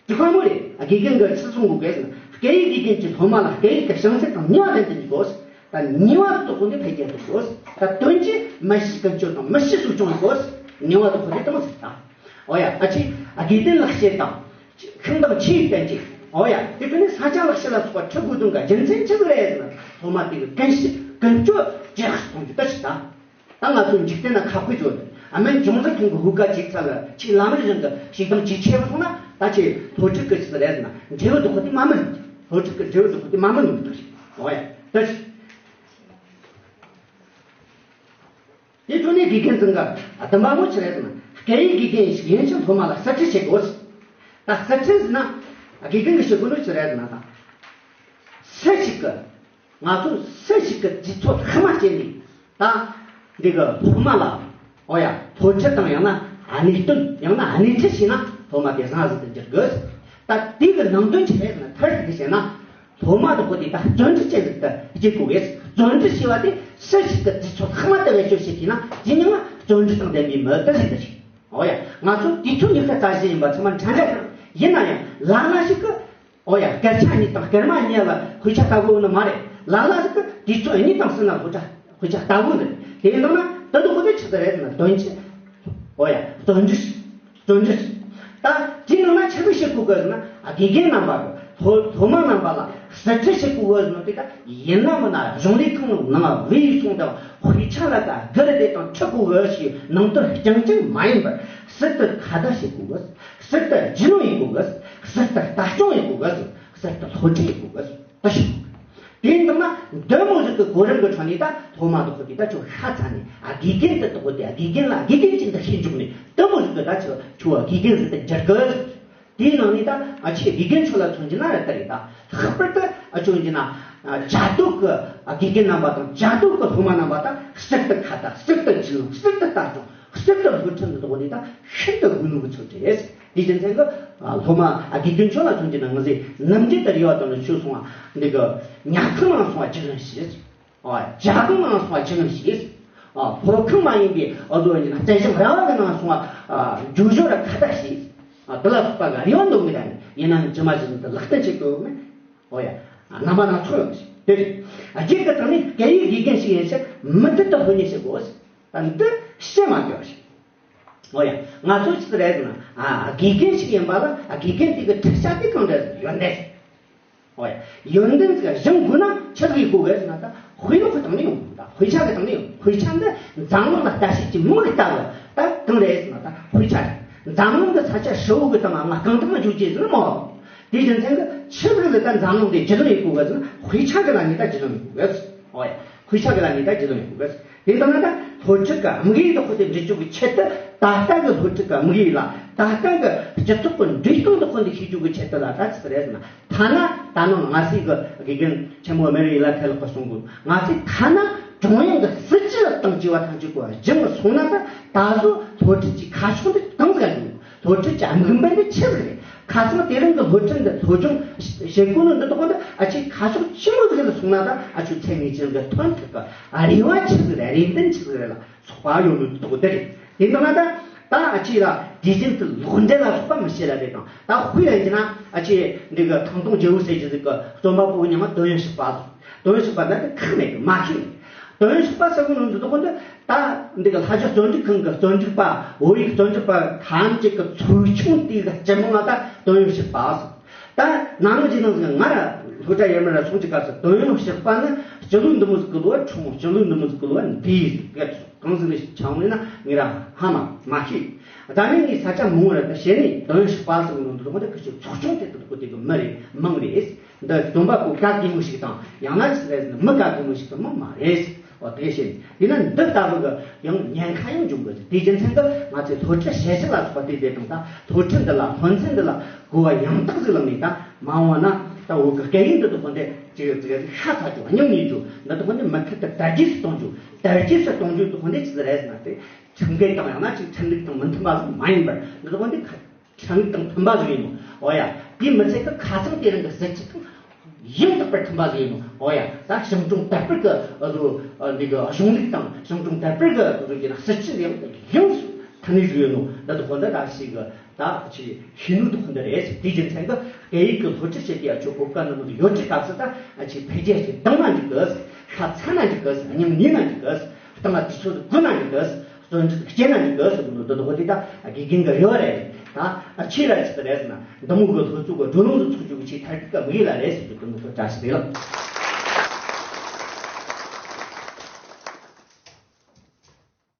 དེ་གང་མོ་རེད། དགེ་རྒན་གྱིས་ཆི་གསུང་དགོས་གལ་ཟེར་ན་སྐད་ཡིག་དགེ་རྒན་གྱིས་སློབ་མ་ལ་སྐད་ཡིག་གི་བྱང་ཚད་དང་ནུས་པ་ལྡན་དུ་འཇུག་དགོས། ད་ནུས་པ་དེ་དག་ཁོ་ནས་འཕེལ་རྒྱས་གཏོང་དགོས། ད་དོན་གྱིས་མི་གཞི་ཀུན་སྤྱོད་དང་མི་གཞི་གསོ་སྐྱོང་དགོས། ནུས་པ་དེ་ཁོ་ནས་དེ་མོ་ཟིག་ད། ཨོ་ཡ། ཨ་ཅེ། དགེ་ལྡན་ལག་ཤེས་དང་། ཤིང་དང་ཆུའི་བསྟན་བཅོས། ཨོ་ཡ། དེ་དོན་ནི་ས་ཆ་ལག་ཤེས་ལ་སོགས་པ་ཁྲིད་དགོས་དོན་ག་རྒྱུ་མཚན་ཆི་ཟིག་རེད་ཟེར་ན་སློབ་མ་དེ་གི་ཀུན་གཞི་ཀུན་སྤྱོད་ཇེ་ཡག་གཏོང་རྒྱུ་ད་ཞིག་ད། ད་ང་ཚོ་འཇིག་རྟེན་ན་ཁ་དཔེ་བརྗོད་དེ་ཨ་མན་ཅུང་ཟད་ཁོང་གི་ཧུ་ཀ་ཅིག་ཚ་ལ་ཆེས་ལམ་རིམ་གྱི་ཞིག་དང་ཅིག་ཆེ་བ་སོང་ན་ད་ཆེས་སློབ་ཁྲིད་ཀྱི་ཆི་རེད་ཟེར་ན་འབྲས་བུ་དུ་ཁོ་དེ་མ་མིན། སློབ་ཁྲིད་ཀྱི་འབྲས་བུ་དུ་ཁོ་དེ་མ་མིན་ནོ་ད་ཞིག་ཨོ་ཡ། ད་ཞིག་དེ་དུས་ནས་དགེ་རྒན་ཚང་ག་བདུན་པ་མོ་ཆི་རེད་ཟེར་ན་སྐད་ཡིག་དགེ་རྒན་ཞིག་ཡིན་ཕྱིན་སློབ་མ་ལ་གསར་ཁྲིད་བྱེད་དགོས། ད་གསར་ཁྲིད་ཟེར་ན་དགེ་རྒན་གྱི་བྱེད་དགོས་ནོ་ཆི་རེད་ཟེར་ན་ད། སུ་ཞིག་གི་ང་ཚོ་སུ་ཞིག་གི་དུས་ཚོད་ལྷག་མ་བྱས་ནས་ད་འདི་གི་སློབ་མ་ལ་ཨོ་ཡ་སློབ་ཁྲིད་དང་ཡང་ན་གནས་སྟོན་ཡང་ན་སྣེ་ཁྲིད་བྱས་ན་སློབ་མ་དེ་བཟང་ཟིག་ཏུ་འགྱུར་དགོས། ད་དེ་གི་ནང་དོན་ཆི་རེད་ཟེར་ན་མཐར་ཐུག་གི་བཤད་ན་སློབ་མ་དེ་ཁོ་དེ་ད་བརྩོན་འགྲུས་ཅན་ཟིག་ཏུ་བྱེད་དགོས་གས། བརྩོན་འགྲུས་བྱས་པ་དེ་སུ་ཞིག་གི་དུས་ཚོད་ལྷག་མ་དུ་བེད་སྤྱོད་བྱེད་ཐུབ་ན་དེ་ཉིད་ལ་བརྩོན་འགྲུས་དང་ལྡན་པའི་མི་དེ་ཟིག་ཏུ་བྱེད། ཨོ་ཡ། ང་ཚོ་དུས་ཚོད་ཉི་ཤུ་རྩ་བཞི་ཡིན་པ་ཚང་མ་འདྲ་འདྲ་ཡིན་ན་ཡང་ལ་ལ་ཞིག་གི་ཨོ་ཡ། སྐར་ཆ་གཉིས་དང་སྐར་མ་གཉིས་ལ་དཔེ་ཆ་ལྟ་དགོས་ནི་མ་རེད། ལ་ལ་ཞིག་གི་དུས་ཚོད་གཉིས་དང་གསུམ་ལ་དཔེ་ཆ་དཔེ་ཆ་ལྟ་དགོས་ནི་རེད། དེ་ཡིན་ན་དེ་འདུག་གོ་དེ་ཆི་ཟིག་རེད་ཟེར་ན་དོན་གྱི་ཨོ་ཡ་བརྩོན་འགྲུས། བརྩོན་འགྲུས། ད་དེའི་ནང་ན་ཆི་ཟིག་བྱེད་དགོས་གི་ཟེར་ན་དགེ་རྒན་རྣམ་པ་གི་སློབ་སློབ་མ་རྣམ་པ་ལ་གསར་ཁྲིད་བྱེད་དགོས་གི་ཟེར་ན་དེ་ད་ཡིན་ན་མིན་ན་གཞུང་ལས་ཁང་ནང་བོད་ཡིག་སོང་དང་དཔེ་ཆ་ལ་ད་སྒུར་དེ་དང་ཁྲིད་དགོས་གི་ཞེས་ནང་དོན་རྐྱང་རྐྱང་མ་ཡིན་པར་གསར་དུ་ཁ་བརྡ་བྱེད་དགོས་གི། གསར་དུ་རྒྱུས་ལོན་ཡེད་དགོས་གི། གསར་དུ་ལྟ་སྐྱོང་ཡེད་དགོས་གི། གསར་དུ་སློབ་ཁྲིད་ཡེད་དགོས་གི། ད་ཞིག་དེ་ཡིན་ན་འདི་མོ་ཟིག་གི་གོ་རིམ་གི་ཁྲོད་ནས་ད་སློབ་མ་དག་གི་ད་ཁྱོད་ཤ་ཚ་ནས་ཨ་དགེ་རྒན་དེ་དག་གི་དེ་དགེ་རྒན་ལ་དགེ་རྒན་ཅིག་འདི་ཤེས་འཇུག་ནས་འདི་མོ་ཟིག་གི་ད་ཁྱོད་ཁྱོད་དགེ་རྒན་ཟིག་ཏུ་འགྱུར་གི། དེའི་ནང་ནས་ད་ཨ་ཆེ་དགེ་རྒན་ཚོ་ལ་མཚོན་གྱི་ན་རེད་ད་རེད་ད། ལྷག་པར་དུ་ཨ་ཆོ་ཡིན་གྱི་ན་ཨ་བྱ་དོ་གི་ཨ་དགེ་རྒན་རྣམ་པ་དང་བྱ་དོ་གི་སློབ་མ་རྣམ་པ་དང་གསར་དུ་ཁ་བརྡ་གསར་དུ་རྒྱུས་ལོན་གསར་དུ་ལྟ་སྐྱོང་གསར་དུ་སློབ་ཁྲིད་འདི་དག་ནས་ད་ཤིན་ཏུ་དགོས་ནོ་གི་ཚོད་རེད། དེ་རྒྱུ་མཚན་གྱིས་ཨ་སློབ་མ་ཨ་དགེ་རྒན་ཚོ་ལ་མཚོན་གྱི་ན་ང་ཚོས་ནམ་རྒྱུན་དུ་རེ་བ་དང་ནི་ཆོས་སོང་བ་འདི་གི་ཉལ་ཁང་ནང་སོང་བ་རྒྱུས་ལོན་བྱེད། ཨ་བྱ་ཁང་ནང་སོང་བ་རྒྱུས་ལོན་བྱེད། ཨ་སློབ་ཁང་མ་ཡིན་པའི་ཨ་ཟོ་ཡིན་ན་རྩེ་ཞིང་ར་བ་གི་ནང་སོང་བ་ཨ་རྒྱུ་སྦྱོར་ར་ཁ་བརྡ་བྱེད། ཨ་དེ་ལ་སོགས་པ་གི་རེ་བ་འདོན་གི་ད་ནི་ཡིན་ན་ནི་ཇི་མ་ཇི་བཞིན་དུ་ལག་བསྟར་བྱེད་དགོས་མེད། ཨོ་ཡ། རྣམ་པ་སྣ་ཚོགས་ཡོད་ཞིང་ དེ་རེད། རྒྱུད་ཀྱི་སྟེང་ནས་སྐད་ཡིག་དགེ་རྒན་ཞིག་ཡིན་ཕྱིར་མུ་མཐུད་དུ་སློབ་གཉེར་བྱེད་དགོས། ད་འདི་བཤད་མ་དགོས་པ་ཞིག་འོ་ཡ། ང་ཚོ་ཅི་ཟེར་རེད་ཟེར་ན། ཨ། དགེ་རྒན་ཞིག་ཡིན་པ་ལ། ཨ། དགེ་རྒན་དེ་གི་ཁྲིད་བྱ་དེ་གང་འདྲ་ཡོན་ཏན། འོ་ཡ། ཡོན་ཏན་ཟིག་སྦྱང་དགོས་ན་ཆི་ཟིག་དགོས་གི་ཟེར་ན། ད་དཔེ་ཀློག་གི་སྟེང་ནས་ཡོང་། ད་དཔེ་ཆ་གི་སྟེང་ནས་ཡོང་། དཔེ་ཆ་འདི་འཛམ་གླིང་ལ་ལྟ་བྱེད་ཀྱི་མིག་ལྟ་བུ་ད་གང་རེད་ཟེར་ན། ད་དཔེ་ཆ་རེད། འཛམ་གླིང་གི་ས་ཆ་ཧྲིལ་བོ་གི་སྟེང་ང་རྐང་ཐང་བརྗོད་ཀྱི་ཟེར་ན་མོ། དེ་རྒྱུ་མཚན་གྱིས་ཆི་ཟིག་ལ་ད་འཛམ་གླིང་དེ་རྒྱུས་ལོན་ཡེད་དགོས་གི་ཟེར་ན། དཔེ་ཆ་གི་ལམ་ནས་ད་རྒྱུས་ལོན་ཡེད་དགོས་གི། འོ་ཡ། དཔེ་ཆ་གི་ལམ་ནས་ད་རྒྱུས་ལོན་ཡེད་དགོས་གི། དེ་ལྟ་ན་ད་སློབ་ཁྲིད་ཀྱི་དམིགས་ཡུལ་དེ་ཁོ་དེ་འགྲུབ་རྒྱུ་གི་ཆེད་དུ། ད་ལྟ་གི་སློབ་ཁྲིད་ཀྱི་དམིགས་ཡུལ་ལ། ད་ལྟ་གི་སྤྱི་ཚོགས་ཀྱི་འགྲོ་སྟངས་དེ་ཁོ་འདི་ཤེས་རྒྱུ་གི་ཆེད་དུ་ལ། ད་ཅི་ཟིག་རེད་ཟེར་ན། ཐ་ན་ད་ནང་ང་ཚོའི་གི་དགེ་རྒན་ཆེན་མོ་སྨན་རི་ཡི་ལ་ཐེ་ལོ་གིས་གསུང་གོ། ང་ཚོས་ཐ་ན་ཀྲུང་དབྱང་གི་སྲིད་ཇུས་དང་བཅས་པ་ཐམས་ཅད་ཀྱི་སྦྱང་སོང་ན། ད་ད་གཟོད་སློབ་ཁྲིད་ཀྱི་ཁ་ཕྱོགས་འདི་གང་ཟིག་ཡིན། སློབ་ཁྲིད་ཀྱི་དམིགས་འབེན་འདི་ཆི་ཟིག་རེད། ཁ་སང་དེ་རིང་གི་སློབ་ཁྲིད་འདི་སློབ་སྦྱོང་བྱེད་དགོས་ནོ་འདི་དག་འདི། ཨ། ཅིག་ཁ་ཕྱོགས་ཆི་མོ་ཟིག་ལ་སོང་ན་ད། ཨ། ཁྱོད་ཚེ་ངེས་ཅན་གྱི་ཐོན་ཐུབ་གི། ཨ། རེ་བ་ཆི་ཟིག་རེད། རེ་འདུན་ཆི་ཟིག་རེད་ལ་སོགས་པ་ཡོད་ནོ་འདི་དག་འདི་རེད། དེ་ལྟ་ན་ད་ད་ཨ་ཅིག་ལ་དུས་རྒྱུན་དུ་ལོག་འགྲེལ་ལ་སོགས་པ་མི་བྱེད་ལ་རེད་དང་། ད་དཔེ་ལེན་གྱི་ན། ཨ་ཅིག་འདི་གི་ཐང་སྟོང་རྒྱལ་པོ་ཟེར་གྱི་ཟིག་གི་རྩོམ་པ་པོ་གི་མྱིང་ང་ཏོན་ཡོན་ཧྲི་པ་ཟེར། ཏོན་ཡོན་ཧྲི་པ་ད་ནི་ཁག་མེད་གི་མ་ཤེས། ཏོན་ཡོན་ཧྲི་པ་ཟེར་གོ་ནོ་འདི་དག་འདི། ད་འདི་གི་ལྷ་ཆོས་རྩོམ་སྒྲིག་ཁང་གི་རྩོམ་སྒྲིག་པ། བོད་ཡིག་རྩོམ་སྒྲིག་པ་ཐམས་ཅད་ཀྱི་ཚོགས་ཆུང་དེ་གི་སྤྱི་མིང་ང་ད་ཏོན་ཡོན་ཧྲི་པ་ཟེར། ད་ནང་གི་ནང་ཟིག་ང་ར་སློབ་གྲྭ་ཡར་མར་ར་སོང་གི་སྐབས་སུ། ཏོན་ཡོན་ཧྲི་པ་ནི་སྤྱི་ལོ་འདི་མོ་ཟིག་གི་ལོ་ཁྲོམ། སྤྱི་ལོ་འདི་མོ་ཟིག་གི་ལོ་འདི་ཟིག་གི་གང་ཟིག་ནས་ཆགས་ཡོད་ན་ངས་ར་ཧ་མ་མ་ཤེས། ད་ནི་ངས་ས་ཆ་མང་བོ་ར་ད་བཤད་ནས། ཏོན་ཡོན་ཧྲི་པ་ཟེར་གོ་ནོ་འདི་དག་འདི་ཁི་ཆོའི་ཚོགས་ཆུང་དེ་དག་གི་དེ་གི་མི་རེད། མིང་རེད། འདི་རྩོམ་པ་པོ་ག་གེ་མོ་ཞིག་དང་། ཡང་ན་ཅི་རེད་ཟེར་ན་མི་ག་གེ་མོ་ཞིག་གི་མིང་མ་རེད། འོ། དེ་བཤད་ནས། དེས་ན་འདི་ལྟ་བུ་གི་ཡང་ཉེན་ཁ་ཡང་འབྱུང་གི་རེད། དེའི་རྒྱུ་མཚན་གྱིས་ང་ཚོས་སློབ་ཁྲིད་བྱེད་ཕྱོགས་ལ་སོགས་པ་དེ་དེ་དང་། ད་སློབ་ཁྲིད་འདི་ལ། སློབ་ཚན་འདི་ལ་གོ་བ་ཡང་དག་ཟིག་བླངས་ནས། ད་མ་འོངས་ན་ད་བོད་གི་སྐད་ཡིག་འདི་དག་འདི་ཅིག་ཅིག་ཤ་ཚ་རྒྱུ། སྙིང་ཉེ་རྒྱུ་འདི་དག་འདི་མུ་མཐུད་དུ་དར་རྒྱས་སུ་གཏོང་རྒྱུ། དར་རྒྱས་སུ་གཏོང་རྒྱུ་འདི་དག་འདི་ཅི་རེད་ཟེར་ན། དེ་ཁྲིམས་འགལ་དང་ཡང་ན་ཅིག་ཁྲིམས་ལུགས་དང་མི་མཐུན་པ་ཟིག་མ་ཡིན་པར། འདི་དག་འདི་ཁྲིམས་ལུགས་དང་མཐུན་པ་ཟིག་ཡིན་ནོ། འོ་ཡ། དེ་མི་ཚད་ཀི་ཁ་སང་དེ་རིང་གི་སྲིད་ཇུས་དང་ཡང་དག་པར་མཐུན་པ་ཟིག་ཡིན་ནོ། འོ་ཡ། ད་ཞིང་ཀྲུང་དར་སྤེལ་གི་བཟོ། འདི་གི་གཞུང་ལུགས་དང་ཞིང་ཀྲུང་དར་སྤེལ་གི་བཟོ་གི་ན་སྲིད་ཇུས་ཡང་ཡང་མཐུན་ནི་ཟིག་ཡིན་ནོ། འདི་དག་འདི་ད་ཞིག་གི་ད་ཅིག་ཤེས་ནོ་འདི་དག་འདི་རེད། དེའི་རྒྱུ་མཚན་གྱིས་སྐད་ཡིག་གི་སློབ་ཁྲིད་བྱེད་དུས་ཨ་ཆོ་གོ་སྐབས་འདི་མོ་ཡོད་དུས་སྐབས་སུ། ད་ཨ་ཅིག་འཕེལ་རྒྱས་ཤིག་གཏོང་ན་འགྲིག་གི། ཤ་ཚ་ན་འགྲིག་གི། སྙིང་ཉེ་ན་འགྲིག་གི། སྟེང་ལ་དུས་ཚོད་དགོས་ན་འགྲིག་གི། བརྩོན་འགྲུས་སྐྱེ་ན་འགྲིག་གི་ཟེར་གོ་ནོ་འདི་དག་འདི་ད་དགེ་རྒན་གྱི་རེ་བ་རེད། ད་ཨ་ཁྱེད་ར་ཅི་རེད་ཟེར་ན། འདི་མོ་གི་སློབ་གཙོ་གི་བགྲོ་གླེང་ཟིག་ཚོགས་རྒྱུ་གི་ཆེས་མཐར་ཐུག་གི་དམིགས་ཡུལ་ལ་རེད་ཟེར་གི་འདི་མོ་ཚོ་བཀྲ་ཤིས་བདེ་ལེགས།